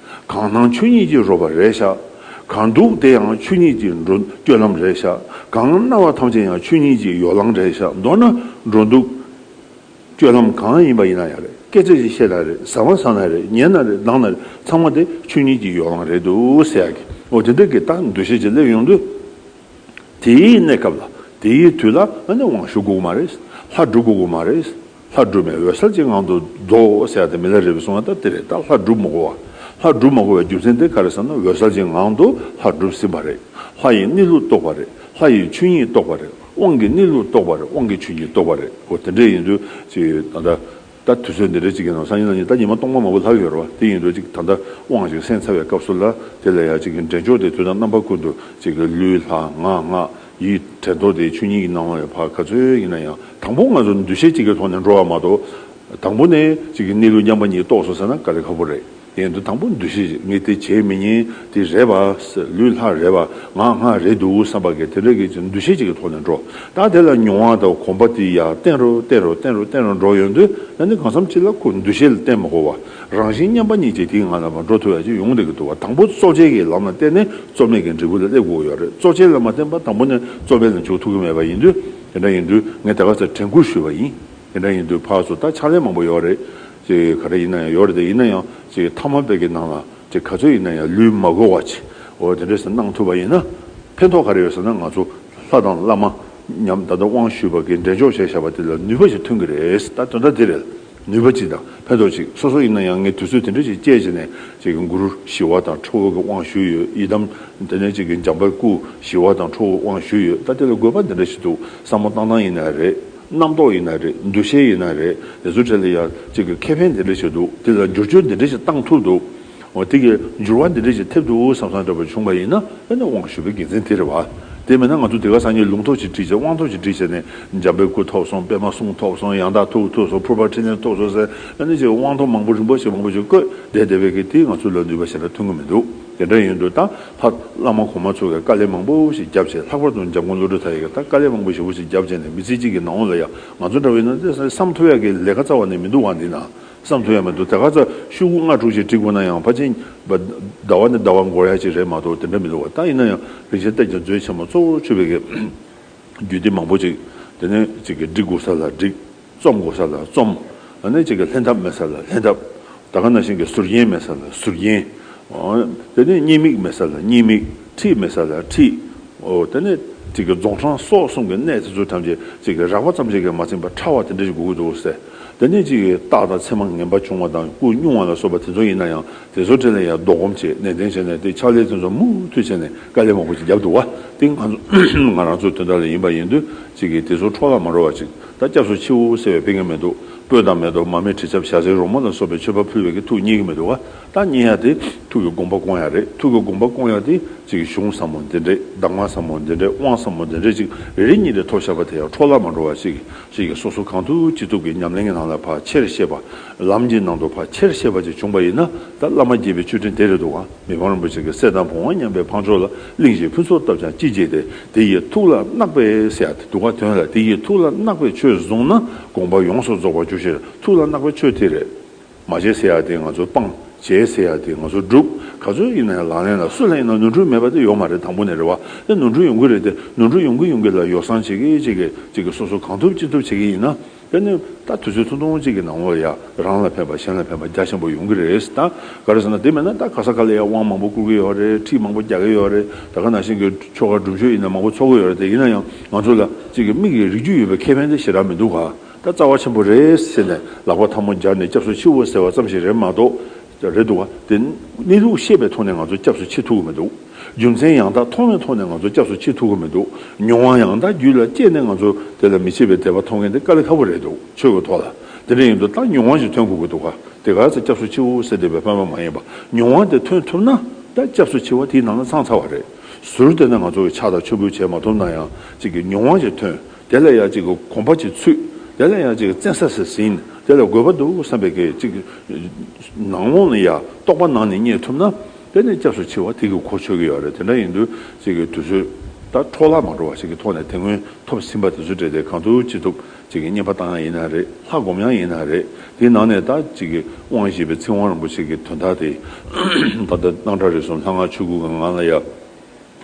གང་སྣང་ཆོས་ཉིད་ཀྱིས་རོལ་པ་རེད་ཤག་གང་འདུག་དེ་ཡང་ཆོས་ཉིད་ཀྱི་འགྲོ་སྤྱོད་ལམ་རེད་ཤག་གང་སྣང་བ་ཐམས་ཅད་ཡང་ཆོས་ཉིད་ཀྱི་ཡོ་ལང་རེད་ཤག་མདོར་ན་འགྲོ་འདུག་སྤྱོད་ལམ་གང་ཡིན་པ་ཡིན་ན་ཡང་རེད། སྐད་ཆ་ཞིག་བཤད་ན་རེད། ཟ་བ་ཟ་ན་རེད། ཉལ་ན་རེད། ལྡང་ན་རེད། ཚང་མ་དེ་ཆོས་ཉིད་ཀྱི་ཡོ་ལང་རེད་འདུག་ཟེར་ཡ་གི། འོ་དེ་འདྲ་གི་ད་འདུ་ཤེས་ཅིག་སླེབས་ཡོང་དུས། དེའི་གནས་སྐབས་ལ། དེའི་དུས་ལ་ཨ་ནི་དབང་ཞུ་དགོས་ཀྱི་མ་རེད། ལྷ་སྒྲུབ་དགོས་ཀྱི་མ་རེད། ལྷ་སྒྲུབ་མེད་འོད་གསལ་གྱི་ངང་དུ་རྫོགས་ཟེར་ཡ་དེ་མི་ལ་རས་པས་གསུངས་པ་ལྟར་དེ་རེད། ད་ལྷ་སྒྲུབ་མི་དགོས་པ། ལྷ་སྒྲུབ་མ་དགོས་པའི་རྒྱུ་མཚན་དེ་ག་རེ་ཟེར་ན། འོད་གསལ་གྱི་ངང་དུ་ལྷ་སྒྲུབ་ཟིན་པ་རེད། ལྷ་ཡི་གནས་ལུགས་རྟོགས་པ་རེད། ལྷ་ཡི་ཆོས་ཉིད་རྟོགས་པ་རེད། དབང་གི་གནས་ལུགས་རྟོགས་པ་རེད། དབང་གི་ཆོས་ཉིད་རྟོགས་པ་རེད། འོ་དེ་འདྲ་ཡིན་དུས་ཅིག་ད་ལྟ། ད་དུས་ཚོད་འདི་འདྲ་ཅིག་གི་ནང་སང་ཉིན་གནངས་ཉིན་ད་ཉི་མ་སྟོང་པ་མང་པོ་ལྷག་ཡོད་རེད་བ། དེ་ཡིན་དུས་ཅིག་ད་ལྟ་དབང་ཅིག་གསན་ཚར་བའི་སྐབས་སུ་ལ། དེ་ལ་ཡང་ཅིག་གི་འདྲེན་འཇོག་དེ་དུས་དང་རྣམ་པ་ཀུན་ཏུ་ཅིག་གི་ལུས་ལྷ་ངག་སྔགས་ཡིད་དྲན་རྟོག་དེ་ཆོས་ཉིད་ཀྱི་སྣང་བ་ཡང་ཕར་ག་ཚོད་ཡིན་ན་ཡང་། དང་པོ་ང་ཚོ་འདུ་ཤེས་གཅིག་གི་ཐོག་ནས་འགྲོ་བ་མ་གཏོགས། དང་པོ་ནས་ཅིག་གི་གནས་ལུགས་མཉམ་པ་ཉིད་རྟོགས་སོང་ཟེར་ན་དཀའ་ལས་ཁག་པོ་རེད། ཡིན་དུས་དང་པོ་འདུ་ཤེས་ཤིག་ངས་དེ་བྱེད་མི་ཉན། དེ་རེད་པ། ལུས་ལྷག་རེད་པ། ང་སྔགས་རེད་འདུག་བསམ་པ་གི་དེ་འདྲ་གི་འདུ་ཤེས་ཅིག་གི་ཐོག་ནས་འགྲོ། ད་དེ་ལ་མྱོང་བ་དང་གོམས་པ་དེ་ཡར་བརྟན་རུ་བརྟན་རུ་བརྟན་རུ་བརྟན་རུ་འགྲོ་ཡོང་དུས། ཨ་ནི་གང་འཚམ་ཅིག་ལ་ཁོ་འདུ་ཤེས་ལ་བརྟེན་མ་དགོས་པ། རང་བཞིན་མཉམ་པ་ཉིད་ཀྱིས་དེའི་ངང་ལ་མར་འགྲོ་ཐུབ་ཡ་ཅིག་ཡོང་བསྡད་ཀྱི་འདུག་བ། དང་པོ་རྩོལ་བཅས་ཀྱི་ལམ་ལ་བརྟེན་ནས་རྩོལ་མེད་ཀྱི་འབྲས་བུ་ལ་སླེབས་དགོས་ཡོད་རེད། རྩོལ་བཅས་ལ་མ་བརྟེན་པ་དང་པོ་ནས་རྩོལ་བས་ལ་འཇུག་ཐུབ་ཀྱི་མེད་པ་ཡིན་དུས། དེ་འདྲ་ཡིན་དུས་ངས་དེ་ག་ཚོད་དྲན་སྐུལ་ཞུས་པ་ཡིན། དེ་འདྲ་ཡིན་དུས་ཕར་ཚུར་ད་ཕྱག་ལས་མང་པོ་ཡོད་རེད། ཅེས་ག་རེ་ཡིན་ན་ཡང་ཡོད་རེད། དེ་ཡིན་ན་ཡང་ཅེས་ཐ་མལ་པའི་གི་ནང་ལ་ཅེས་ག་ཚོད་ཡིན་ན་ཡང་ལུས་མ་གོལ་བ་ཅིག་འོ་དེ་འདྲས་སུ་གནང་ཐུབ་པ་ཡིན་ན། ཕན་ཐོགས་ག་རེ་ཡོད་ཟེར་ན། ང་ཚོ་ལྷ་དང་བླ་མ་མཉམ་ད་ལྟ་དབང་ཞུས་པ་གི་འབྲས་ལྗོངས་བྱས་བཞག་པ་དེ་ལ་ནུས་པ་ཞིག་ཐོན་གི་རེད། ད་དོན་དག་དེ་རེད། ནུས་པ་ཅིག་དང་ཕན་ཐོགས་ཅིག་སོ་སོ་ཡིན་ན་ཡང་ངས་དུས་ཚོད་དེ་འདྲ་ཞིག་བཅད་བྱས་ནས་ཅིག་གི་གུ་རུ་ཞི་བ་དང་ཁྲོ་བོ་གི་དབང་ཞུས་ཡོད། ཡི་དམ་དེ་ནས་ཅིག་གི་འཇམ་དཔལ་སྐུ་ཞི་བ་དང་ཁྲོ་བོ་དབང་ཞུས་ཡོད། ད་དེ་ལ་དགོས་པ་འདི་འདྲ་ཞིག་འདུག་བསམ་བློ་བཏང་སྟངས་ཡིན་ན་རེད། རྣམ་རྟོག་ཡིན་ན་རེད། འདུ་ཤེས་ཡིན་ན་རེད། དེ་ཚོ་གྲས་ལ་ཡང་གཅིག་གི་ཁེ་ཕན་དེ་འདྲ་ཞིག་འདུག་དེ་ལ་བསྒྱུར་བཅོས་འདི་འདྲ་ཞིག་བཏང་ཐུབ་འདུག་འོ་དེ་གི་འགྱུར་བ་འདི་འདྲ་ཞིག་ཐེབས་འདུག་བསམ་བསམ་འདྲ་པོ་བྱུང་པ་ཡིན་ན། ཨ་ནི་དབང་ཞུ་བའི་དགེ་མཚན་དེ་རེད་བ། དེ་མིན་ན་ང་ཚོ་དེ་ག་སང་ཉིན་ལུང་རྟོགས་ཅིག་བྲིས་བྱས། དབང་ཐོབ་ཅིག་བྲིས་བྱས་ནས་འཇམ་དཔལ་སྐུ་ཐོབ་སོང་། པདྨ་གསུང་ཐོབ་སོང་། ཡང་དག་ཐུགས་ཐོབ་སོང་། ཕུར་པ་འཕྲིན་ལས་ཐོབ་སོང་ཟེར། ཨ་ནི་ཅིག་དབང་ཐོབ་མང་པོ་རིམ་པ་ཞིག་མང་པོ་ཞིག་བཀོད་བསྡད་བསྡད་པའི་གི་དེ་ང་ཚོ་ལ་ནུས་པ་ཞེ་དྲག་ཐོན་གི་མི་འདུག་དེ་འདྲ་ཡིན་དུས་ད་ལྷ་བླ་མ་གོང་མ་ཚོ་གི་དཀའ་ལས་མང་པོ་ཞིག་བརྒྱབ་བྱས། ལྷག་པར་དུ་འཇམ་མགོན་བློ་གྲོས་ཐར་ཡི་གི་ད་དཀའ་ལས་མང་པོ་ཞེ་པོ་ཞིག་བརྒྱབ་བྱས་ནས། མི་ཚེ་གཅིག་གི་ནང་ལ་ཡ་ང་ཚོ་འདྲ་བོ་ཡིན་ན་དེ་བསམ་ཐུབ་ཡ་གི་ལས་ཀ་རྩ་བ་ནས་མི་འདུག་བ། འདི་ན་བསམ་ཐུབ་ཡ་མི་འདུག་དེ་ག་ཚོད་ཤོག་གུ་ལྔ་དྲུག་ཅིག་བྲིས་དགོས་ན་ཡང་ཕལ་ཆེར་ཟླ་བ་ནས་ཟླ་བ་འགོར་ཡ་ཅིག་རེད་མ་གཏོགས་དེ་འདྲ་མི་འདུག་བ། ད་ཡིན་ན་ཡང་རིན་ཆེན་གཏེར་གྱི་མཛོད་ཆེན་མོ་གཙོ་བོ་མཆོད་པའི་གི་རྒྱུད་སྡེ་མང་པོ་ཅིག་དེ་ནས་ཅིག་གི་བསྒྲིག་དགོས་ས་ལ་བསྒྲིགས། རྩོམ་དགོས་ས་ལ་རྩོམ། ཨ་ནི་ཅིག་གི་ལྷན་ཐབས་མེད་ས་ལ་ལྷན་ཐབས། ད་ག་ནང་བཞིན་གྱི་ཟུར་རྒྱན་མེད་ས་ལ་ཟུར་རྒྱན། འོ། དེ་ནས་བརྙན་མིག་མེད་ས་ལ་བརྙན་མིག། འཁྲིས་མེད་ས་ལ་འཁྲིས། འོ། དེ་ནས་ཅིག་གི་རྫོང་འཕྲང་སོགས་གསུམ་གྱི་གནས་དེ་ཚོ་ཐམས་ཅད་ཅིག་གི་རགས་པ་ཙམ་ཞིག་གིས་མ་ཚིམ་པར་ཕྲ་བ་དེ་འདྲ་ཞིག་དགོས་ཀྱི་འདུག་ཟེར། དེ་ནས་ཅིག་གི་རྟགས་དང་མཚན་མ་ངན་པ་བྱུང་བ་དང་སྐུ་སྙུང་བ་ལ་སོགས་པ་དེ་ཚོ་ཡིན་ན་ཡང་དེ་ཚོ་གྲས་ལ་ཡང་ལྡོག་སྒོམ་བྱས། ནན་ཏན་བྱས་ནས་དེ་ཕྱག་ལས་དེ་ཚོ་མུ་མཐུད་བྱས་ནས་དཀའ་ལས་མང་པོ་ཞིག་བརྒྱབ་འདུག་བ། དེ་ང་ཚོ་ང་རང་ཚོའི་དོན་དག་ལ་ཡིན་པ་ཡིན་དུས་ཅིག་གི་དེ་ཚོ་འཕྲོ་བརླག་མ་འགྲོ་བ་ཅིག་ད་སྐྱབས་སུ་མཆིའོ་ཟེར་བས་ཕན་གྱི་མི་འདུག་སྤོས་དང་མེ་ཏོག་མར་མེ་དྲི་ཆབ་ཞལ་ཟས་རོལ་མོ་ལ་སོགས་པའི་མཆོད་པ་ཕུལ་བས་ཀྱི་ཐུགས་མཉེས་ཀྱི་མི་འདུག་བ། ད་མཉེས་ཡ་དེ་ཐུགས་ཀྱི་དགོངས་པ་སྐོང་ཡ་རེད། ཐུགས་ཀྱི་དགོངས་པ་སྐོང་ཡ་དེ་ཅིག་གཞུང་ཟབ་མོ་འདི་འདྲས། གདམས་ངག་ཟབ་མོ་འདི་འདྲས། དབང་ཟབ་མོ་འདི་འདྲས་ཅིག་རེ་རེ་གཉིས་རེ་ཐོབ་བཞག་པ་དེ་ཡང་འཕྲོ་བརླག་མ་འགྲོ་བ་ཅིག་ཅིག་གི་སོ་སོ་གང་ཐུབ་ཅི་ཐུབ་ཀྱི་ཉམས་ལེན་གྱི་ནང་ལ་ཕར་ཆེར་བཤད་པ། ལམ་གྱི་ནང་དུ་ཕར་ཆེར་བཤད་པ་ཅིག་བྱུང་པ་ཡིན་ན། ད་བླ་མ་དགྱེས་པའི་མཆོད་སྤྲིན་དེ་རེད་འདུག་ག་མི་ཕམ་རིན་པོ་ཆེ་གི་སྲས་དང་བུ་དབང་མཉམ་པའི་འཕགས་མཆོག་ལ། གླིང་བཞི་ཕུན་ཚོགས་བཏབ་ཀྱང་ཅི་བྱེད་དེ། དེ་ཡི་ཐུགས་ལ་བརྣག་པས་ཟེར་ཡ་དེ་འདུག་ག་དོན་ལ་དེ་ཡི་ཐུགས་ལ་བརྣག་པས་ཆོས་བཟུང་ན། དགོངས་པ་ཡོངས་སུ་རྫོགས་པར་འགྱུར་ཞེས། ཐུགས་ལ་བརྣག་པའི་ཆོས་དེ་རེད། མ་བྱེད་ཟེར་ཡ་དེ་ང་ཚོ་སྤང་། བྱེད་ཟེར་ཡ་དེ་ང་ཚོ་སྒྲུབ། ག་ཚོད་ཡིན་ན་ཡང་ལག་ལེན་ལ་སུ་ལ་ཡིན་ན་ནོར་འཁྲུལ་མེད་པ་དེ་ཡོད་མ་རེད། དང་པོ་ནས་རེད་བ། དེ་ནོར་འཁྲུལ་ཡོང་གི་རེད། དེ་ནོར་འཁྲུལ་ཡོང་གི་ཡོང་གི་ལ་ཡོ་བསྲང་བྱེད་ཀྱི་བྱེད་ཀྱི་བྱེད་ཀྱི་སོ་སོ་གང་ཐུབ་ཅི་ཐུབ་བྱེད་ཀྱི་ཡིན་ན། དེ་ནི་ད་དུས་ཚོད་ཐུང་ཐུང་གཅིག་གི་ནང་ལོགས་ཡ་རང་ལ་ཕན་པ་གཞན་ལ་ཕན་པ་རྒྱ་ཆེན་པོ་ཡོང་གི་རེད། ད་ག་རེ་ཟེར་ན། དེ་མེད་ན་ད་ག་ས་ག་ལ་ཡ་དབང་མང་པོ་བསྐུར་གི་ཡོད་རེད། ཁྲིད་མང་པོ་རྒྱག་གི་ཡོད་རེད། ད་ག་ནང་བཞིན་གྱི་ཆོ་ག་སྒྲུབ་མཆོད་ཡིན་ན་མང་པོ་ཚོགས་གི་ཡོད་རེད། དེ་ཡིན་ན་ཡང་ང་ཚོ་ལ་གཅིག་གི་མིག་གི་རིག་རྒྱུ་ཡོད་པའི་ཁེ་ཕན་དེ་ཞེ་དྲག་མི་འདུག་ག་ད་རྩ་བ་ཆེན་པོ་རེད་ཟེར་ནས་ལག་པ་ཐལ་མོ་སྦྱར་ནས་སྐྱབས་སུ་མཆིའོ་ཟེར་བ་ཙམ་ཞིག་རེད་མ་གཏོགས། རེད་འདུག་ག་དེ་གནས་ལུགས་ཤེས་པའི་ཐོག་ནས་ང་ཚོ་སྐྱབས་སུ་མཆི་ཐུབ་ཀྱི་མི་འདུག་རྒྱུ་མཚན་ཡང་དག་མཐོང་བའི་ཐོག་ནས་ང་ཚོ་སྐྱབས་སུ་མཆི་ཐུབ་ཀྱི་མི་འདུག་མྱོང་བ་ཡང་དག་རྒྱུད་ལ་སྐྱེས་ནས་ང་ཚོ་དེ་ལ་མི་ཕྱེད་པའི་དད་པ་མཐོང་མཁན་དེ་དཀའ་ལས་ཁག་པོ་རེད་འདུག་ཆོས་ཀྱི་ཐོག་ལ། དེ་འདྲ་ཡིན་དུས་ད་མྱོང་བ་ཞིག་ཐོན་དགོས་ཀྱི་འདུག་ག་དེ་ག་ཚོད་སྐྱབས་སུ་མཆིའོ་ཟེར་བསྡད་པའི་ཕན་པ་མ་ཡིན་པ། མྱོང་བ་དེ་ཐོན་ཐུབ་ན་ད་སྐྱབས་སུ་མཆི་བ་དེའི་ནང་ན་ཚང་ཚར་བ་རེད། ཟུར་དེ་ན་ང་ཚོ་གི་ཕྱག་དང་མཆོད་འབུལ་བྱེད་མ་ཐུབ་ན་ཡང་གཅིག་གི་མྱོང་བ་ཞིག་ཐོན། དེ་ལ་ཡང་གཅིག་གི་གོམས་པ་ཅིག་ཚུད། དེ་ལ་ཡང་གཅིག་གི་བཙན་ས་སུ་ཟིན། དེ་ལ་དགོས་པ་འདུག་བསམ་པའི་གི་གཅིག་གི་ནང་ལོགས་ནས་ཡང་རྟོགས་པ་ནང་ནས་རྙེད་ཐུབ་ན། དེ་ནས་སྐྱབས་སུ་མཆི་བ་དེ་གི་གོ་ཆོད་ཀྱི་ཡོད་རེད། དེ་འདྲ་ཡིན་དུས་གཅིག་གི་དུས་ཚོད་ད་འཕྲོ་བརླག་མ་འགྲོ་བ་ཞིག་གི་ཐོག་ནས་དེ་སྔོན་ཐོབ་ཟིན་པ་དེ་ཚོ་སྤྲད་དེ་གང་ཐུབ་ཅི་ཐུབ་གཅིག་གི་བསྙེན་པ་བཏང་ཡ་ཡིན་ན་རེད། ལྷ་སྒོམ་ཡ་ཡིན་ན་རེད། དེའི་ནང་ནས་ད་གཅིག་གི་དབང་བཞི་པའི་ཚིག་དབང་རིན་པོ་ཆེ་གི་དོན་དག་དེ་ད་ལྟ་སྣང་གྲགས་རིག་གསུམ་ལྷ་སྔགས་ཆོས་སྐུ་གི་ངང་ལ་ཡ།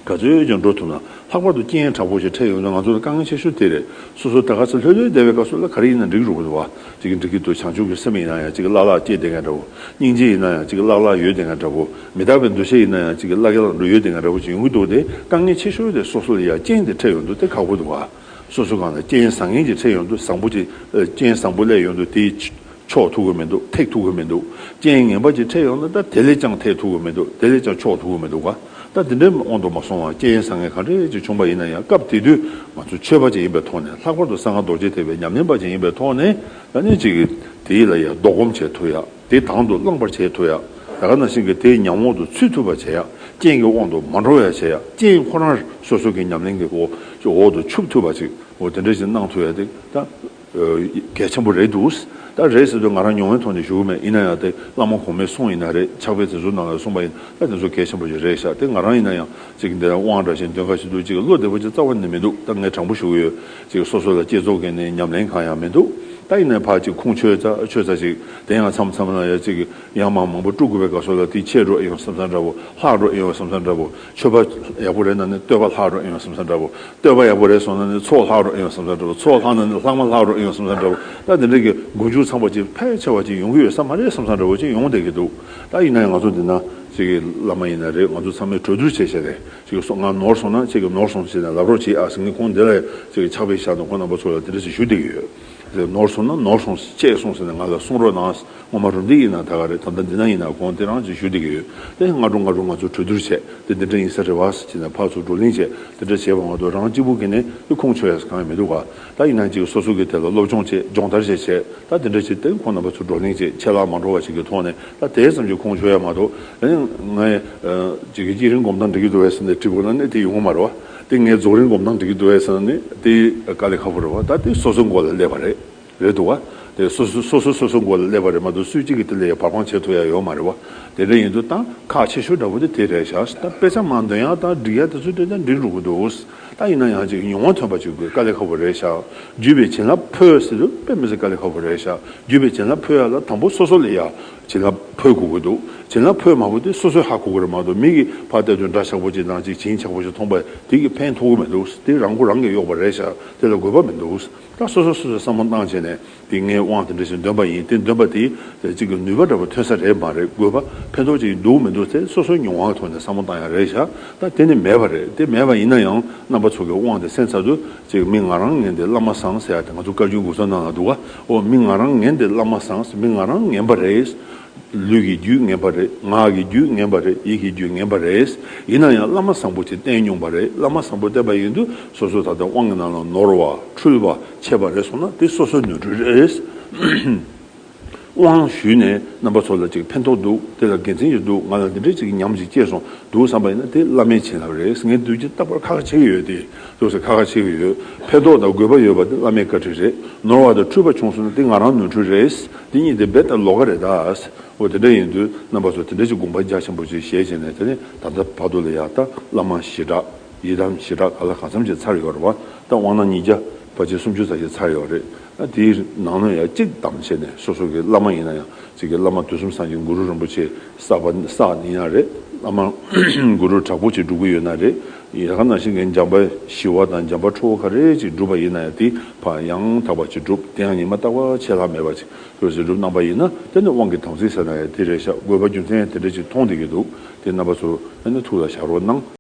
ག་ཚོད་ཀྱང་འགྲོ་ཐུབ་ན། ལྷག་པར་དུ་རྐྱེན་དྲག་པོ་ཞིག་འཕྲད་ཡོང་དུས་ང་ཚོ་ལ་དཀའ་ངལ་ཆེ་ཤོས་དེ་རེད། སོ་སོ་ད་ག་ཚོད་ལྷོད་ལྷོད་བསྡད་པའི་སྐབས་སུ་ལ་ག་རེ་ཡིན་ན་འགྲིག་རུང་བ། ཅིག་འགྲིག་གི་འདུག་བྱང་ཆུབ་ཀྱི་སེམས་ཡིན་ན་ཡང་ཅིག་བརླག་བརླག་སྐྱེས་བསྡད་མཁན་འདྲ་བོ། སྙིང་རྗེ་ཡིན་ན་ཡང་ཅིག་བརླག་བརླག་ཡོད་བསྡད་མཁན་འདྲ་བོ། མི་རྟག་པའི་འདུ་ཤེས་ཡིན་ན་ཡང་ཅིག་བརླག་བརླག་འགྲོ་ཡོད་བསྡད་མཁན་འདྲ་བོ་ཅིག་ཡོང་གི་འདུག་དེ་དཀའ་ངལ་ཆེ་ཤོས་དེ་སོ་སོ་ལ་ཡང་རྐྱེན་དེ་འཕྲད་ཡོང་དུས་དེ་ཁག་པོ་འདུག་བ། སོ་སོ་གང་ལ་རྐྱེན་བཟང་ངན་ཅིག་འཕྲད་ཡོང་དུས། བཟང་པོ་ཅིག་རྐྱེན་བཟང་པོ་སླེབས་ཡོང་དུས་དེའི་ཕྱོགས་ཐུབ་ཀྱི་མི་འདུག་ཐེག་ཐུབ་ཀྱི་མི་འདུག་རྐྱེན་ངན་པ་ཅིག་འཕྲད་ཡོང་ན་ད་དེ་ལས་ཀྱང་ཐེག་ཐུབ་ཀྱི་མི་འདུག་དེ་ལས་ཀྱང་ཕྱོགས་ཐུབ་ཀྱི་མི་འདུག་ག་ད་དེ་འདྲའི་དབང་དུ་མ་སོང་བ་རྐྱེན་བཟང་ངན་ག་འདྲས་ཅིག་བྱུང་པ་ཡིན་ན་ཡང་། སྐབས་དེ་དུས་ང་ཚོ་ཆོས་པ་ཅིག་ཡིན་པའི་ཐོག་ནས། ལྷག་པར་དུ་གསང་སྔགས་རྡོ་རྗེ་ཐེག་པའི་ཉམས་ལེན་པ་ཅིག་ཡིན་པའི་ཐོག་ནས། ད་ནི་ཅིག་གིས་དེའི་ལ་ཡང་ལྡོག་སྒོམ་བྱེད་ཐུབ་ཡ། དེ་དང་དུ་བླངས་པར་བྱེད་ཐུབ་ཡ། ད་ག་ནང་བཞིན་གྱི་དེའི་ཉམས་འོག་ཏུ་ཚུད་ཐུབ་པ་བྱེད་ཡ། རྐྱེན་གྱི་དབང་དུ་མ་འགྲོ་ཡ་བྱེད་ཡ། རྐྱེན་ཁོ་རང་སོ་སོ་གི་ཉམས་ལེན་གྱི་འོག་འོག་ཏུ་ཆུད་ཐུབ་པ་ཅིག་འོ་དེ་འདྲ་ཞིག་གནང་ཐུབ་ཡ་དེ་ད། གལ་ཆེན་པོ་རེད་འདུག་ད་རེད་ཟེར་དུས་ང་རང་མྱོང་བའི་ཐོག་ནས་ཞུ་གི་མེད། ཡིན་ན་ཡང་དེ་བླ་མ་གོང་མའི་གསུང་ཡིན་ན་རེད། ཕྱག་དཔེ་དེ་ཚོའི་ནང་ལ་གསུངས་པ་ཡིན་ན་དེ་ཚོ་གལ་ཆེན་པོ་ཞིག་རེད་ཤག་དེ་ང་རང་ཡིན་ན་ཡང་ཅིག་འདི་དབང་འདྲ་ཞིག་འདོན་ཁ་ཞིག་འདུག་ཅིག་བློ་བདེ་པོ་ཅིག་རྩ་བ་ནས་མི་འདུག་ད་ངས་དྲང་པོ་ཞུ་གི་ཡོད། ཅིག་སོ་སོ་ལ་བསྐྱེད་རྫོགས་ཀྱི་ནས་ཉམས་ལེན་གང་ཡང་མི་འདུག་ད་ཡིན་ན་ཕར་ཅིག་ཁུངས་ཆོད་ཙ་ཆོད་ཙ་ཅིག་དེ་ཡང་མཚམས་མཚམས་ལ་ཡ་ཅིག་ཡང་མ་མང་པོ་དཀྲུག་དགོས་པའི་སྐབས་སུ་ལ་དེ་ཆད་འགྲོ་ཨེ་ཡོང་བསམ་ས་འདྲ་པོ། ལྷག་འགྲོ་ཨེ་ཡོང་བསམ་ས་འདྲ་པོ། ཆོས་པ་ཡག་པོ་རེད་ན་ནི་བསྟོད་པ་ལྷག་འགྲོ་ཨེ་ཡོང་བསམ་ས་འདྲ་པོ། བསྟོད་པ་ཡག་པོ་རེད་སོང་ན་ནི་ཚོགས་ལྷག་འགྲོ་ཨེ་ཡོང་བསམ་ས་འདྲ་པོ། ཚོགས་ལྷག་ན་ནི་ལྷག་མ་ལྷག་འགྲོ་ཨེ་ཡོང་བསམ་ས་འདྲ་པོ། ད་དེ་འདྲ་གི་མགོ་མཇུག་ཚང་པ་ཅིག་ཕལ་ཆེ་བ་ཅིག་ཡོང་གི་ཡོད་ས་མ་རེད་བསམ་ས་འདྲ་པོ་ཅིག་ཡོང་བསྡད་ཀྱི་འདུག་ད་ཡིན་ན་ཡང་ང་ཚོ་འདི་ན་ཅིག་གི་བླ་མ་ཡིན་ན་རེད། ང་ཚོ་ཚང་མས་གྲོས་བསྡུར་བྱས་བྱས་ནས་ཅིག་སོ་ང་ནོར་སོང་ན་ཁྱེད་ཀྱི་ནོར་སོང་ཟེར་ནས་ལབ་རོགས་བྱེད་ཨ་ཟེར། ངས་ཁོང་འདི་ལ་ཅིག་ཕྱག་དཔེ་བཞག་ནས་ཁོང་རྣམ་པ་ཚོ་ལ་དེ་འདྲ་ཞིག་ཞུ་བསྡད་ཀྱི་ཡོད། ནོར་སོང་ན་ནོར་སོང་བྱས་སོང་ཟེར་ནས་ང་ལ་གསུང་རོགས་གནང་། སྔོན་མ་རུམ་བཏེག་ཡིན་ན་ད་ག་རེད། ད་ལྟ་འདི་ན་ཡིན་ན་གོང་དེ་རང་ཅིག་ཞུ་བསྡད་ཀྱི་ཡོད། དེ་སྔ་དྲོ་སྔ་དྲོ་ང་ཚོ་གྲོས་བསྡུར་བྱས་དེ་འདི་འདྲ་ཡིན་ས་རེད་བ་ཟེར་ནས་ཕར་ཚུར་བགྲོ་གླེང་བྱས་དེ་འདྲ་བྱས་པ་མ་གཏོགས་རང་གཅིག་པུ་གིས་ནི་དེ་ཁུངས་ཆོད་ཡ་གང་ཡང་མི་འདུག་ག་ད་ཡིན་ན་ཅིག་སོ་སོ་གི་དེ་ལ་སློབ་སྦྱོང་བྱས་སྦྱོང་བརྡར་བྱས་བྱས་ད་དེ་འདྲ་བྱས་དེ་ཁོང་རྣམ་པ་ཚོ་བགྲོ་གླེང་བྱས་ཆད་ལྷག་མ་འགྲོ་བ་ཞིག་གི་ཐོག་ནས་ད་དེ་ཙམ་གྱིས་ཁུངས་ཆོད་ཡ་མ་གཏོགས། ཨ་ནི་ངས་ཅིག་གི་དཀྱིལ་རིང་སྒོམ་སྟངས་འགྲིག་གི་འདུག་བས་ཟེར་ནས་དྲིས་པ་ན་ནི་དེ་ཡོང་གི་མ་རེད་བ། དེ་ངས་རྫོགས་རིམ་སྒོམ་སྟངས་འགྲིག་གི་འདུག་བས་ཟེར་ན་ནི་དེ་དཀའ་ལས་ཁག་པོ་རེད་བ། ད་དེ་སོ་སོའི་མགོ་ལ་སླེབས་པ་རེད། རེད་འདུག་བ། དེ་སོ་སོ་སོ་སོ་སོ་སོའི་མགོ་ལ་སླེབས་པ་རེད་མ་གཏོགས་སུས་གཅིག་གིས་དེ་ལ་ཡང་བར་དཔང་བྱེད་ཐུབ་ཡ་ཡོད་མ་རེད་བ། དེ་འདྲ་ཡིན་དུས་ད་ཁག་ཆེ་ཤོས་འདྲ་བོ་དེ་དེ་རེད་ཤག་ད་དཔེ་ཆ་མར་འདོན་ཡ་དང་སྒྲིག་ཡ་དེ་ཚོ་དེ་ད་འགྲིག་འགྲོ་གི་འདུག་ད་ཡིན་ན་ཡང་ཅིག་མྱོང་བ་ཐོན་པ་ཅིག་དགོས། དཀའ་ལས་ཁག་པོ་རེད་ཤག་བརྒྱུད་པའི་བྱིན་རླབས་འཕོས་ཟེར་དུས་དཔེ་མི་སྲིད་དཀའ་ལས་ཁག་པོ་རེད་ཤག་བརྒྱུད་པའི་བྱིན་རླབས་འཕོ་ཡ་ལ་དང་པོ་སོ་སོ་ལ་ཡ་བྱིན་རླབས་འཕོ་དགོས་ཀྱི་འདུག་བྱིན་རླབས་འཕོས་མ་འཕོ་དེ་སོ་སོས་ཧ་གོ་གི་རེད་མ་གཏོགས་མི་གིས་ཕར་བལྟས་དུས་འདྲ་ཆགས་པོ་ཅིག་དང་ཅིག་བྱིན་ཆགས་པོ་ཅིག་མཐོང་པ་དེ་གིས་ཕན་ཐོགས་ཀྱི་མི་འདུག་དེ་རང་མགོ་རང་གིས་གཡོགས་པ་རེད་ཤག་དེ་ལ་དགོས་པ་མི་འདུག་ད་སོ་སོ་སོ་སོས་བསམ་བློ་བཏང་བྱས་ནས་དེ་ངས་དབང་དེ་འདྲ་ཞིག་འདོན་པ་ཡིན། དེ་འདོན་པ་དེ་གཅིག་གི་ནུས་པ་འདྲ་པོ་ཐོན་ས་རེད་མ་རེད། དགོས་པ་ཕན་ཐོགས་ཅིག་འདུག་མི་འདུག་དེ་སོ་སོའི་མྱོང་བ་ཐོག་ནས་བསམ་བློ་བཏང་ཡ་རེད་ཤག་ད་དེ་ནི་མེད་པ་རེད། དེ་མེད་པ་ཡིན་ན་ཡང་རྣམ་པ་ཚོ་གི་དབང་དེ་གསན་ཚར་དུས་ཅིག་མི་ང་རང་ངན་དེ་བླ་མ་བཟང་ཟེར་ཡ་དེ་ང་ཚོ་བཀའ་བརྒྱུད་མགུར་མཚོ་ནང་ལ་འདུག་ག་འོ་མི་ང་རང་ངན་དེ་བླ་མ་བཟང་ཟེར། མི་ང་རང་ངན་པ་རེད། ལུས་ཀྱི་རྒྱུད་ངན་པ་རེད། ངག་གི་རྒྱུད་ངན་པ་རེད། ཡིད་ཀྱི་རྒྱུད་ངན་པ་རེད། ཡིན་ན་ཡང་བླ་མ་བཟང་པོ་ཅིག་བསྟེན་མྱོང་པ་རེད། བླ་མ་བཟང་པོ་བསྟེན་པ་ཡིན་དུས་སོ་སོ་ད་ལྟ་དབང་གི་ནང་ལ་ནོར་བ་འཁྲུལ་བ་ཆད་པ་རེད་སོང་ན་དེ་སོ་སོའི་ནོར་འཁྲུལ་རེད། དབང་ཞུས་ནས་རྣམ་པ་ཚོ་ལ་ཅིག་ཕན་ཐོགས་འདུག་དེ་ལ་དགེ་མཚན་ཡོད་འདུག་ང་ལ་འདི་འདྲའི་ཅིག་ཉམས་ཅིག་སྐྱེས་སོང་འདུག་བསམ་པ་ཡིན་ན་དེ་བླ་མའི་བྱིན་རླབས་རེད། ངས་འདུག་ཅིག་རྟག་པར་ཁ་ཁ་བྱེད་ཀྱི་ཡོད། དེ་འདུག་སེ་ཁ་ཁ་བྱེད་ཀྱི་ཡོད། ཕན་ཐོགས་དང་དགོས་པ་ཡོད་པ་དེ་བླ་མའི་བཀའ་དྲིན་རེད། ནོར་བ་དང་འཁྲུལ་པ་བྱུང་སོང་ན་དེ་ང་རང་ནོར་འཁྲུལ་རེད། འདི་གཉིས་དེ་རྦད་དེ་ལོགས་ཀ་རེད་ད། འོ་དེ་འདྲ་ཡིན་དུས་རྣམ་པ་ཚོ་དེ་འདྲ་ཅིག་དགོངས་པ་རྒྱ་ཆེན་པོ་ཅིག་བཞེས་བྱས་ནས་དེ་ནས་ད་ལྟ་བར་དུ་ལ་ཡ་ད་བླ་མ་ཞེ་དྲག་ཡི་དམ་ཞེ་དྲག་ག་ལ་གང་འཚམ་ཅིག་ཚར་ཡོད་རེད་བ། ད་དབང་ནང་ཉིས་བརྒྱ་ཕལ་ཆེར་སུམ་ཅུ་ཙམ་ཞིག་ཚར་ཡོད་རེད། ད་དེའི་ནང་ནས་ཡང་གཅིག་བདམས་བྱས་ནས་སོ་སོ་གི་བླ་མ་ཡིན་ན་ཡང་ཅིག་གི་བླ་མ་དུས་གསུམ་སངས་རྒྱས་གུ་རུ་རིན་པོ་ཆེ་བསགས་པ་བསགས་ཡིན་ན་རེད། བླ་མ་གུ་རུ་དྲག་པོ་ཅིག་སྒྲུབ་ཀྱི་ཡོད་ན་རེད། ཡ་ག་ནང་བཞིན་གྱི་འཇམ་དཔལ་ཞི་བ་དང་འཇམ་དཔལ་ཁྲོ་བོ་ག་རེ་ཅིག་སྒྲུབ་པ་ཡིན་ན་ཡང་དེ་ཕར་ཡང་དག་པ་ཅིག་སྒྲུབ། དེ་ཡང་ཉི་མ་རྟག་པར་ཆད་ལྷག་མེད་པ་ཅིག་དུས་སུ་སྒྲུབ་གནང་པ་ཡིན་ན་དེ་ནི་དབང་གི་དམ་ཚིག་ཟེར་ན་ཡང་དེ་རེད་ཤག་དགོས་པ་རྒྱུ་མཚན་ཡང་དེ་འདྲ་ཅིག་མཐོང་བསྡད་ཀྱི་འདུག་དེ་རྣམ་པ་ཚོ་ཨ་ནི་ཐུགས་ལ་བཞག་རོགས་གནང་།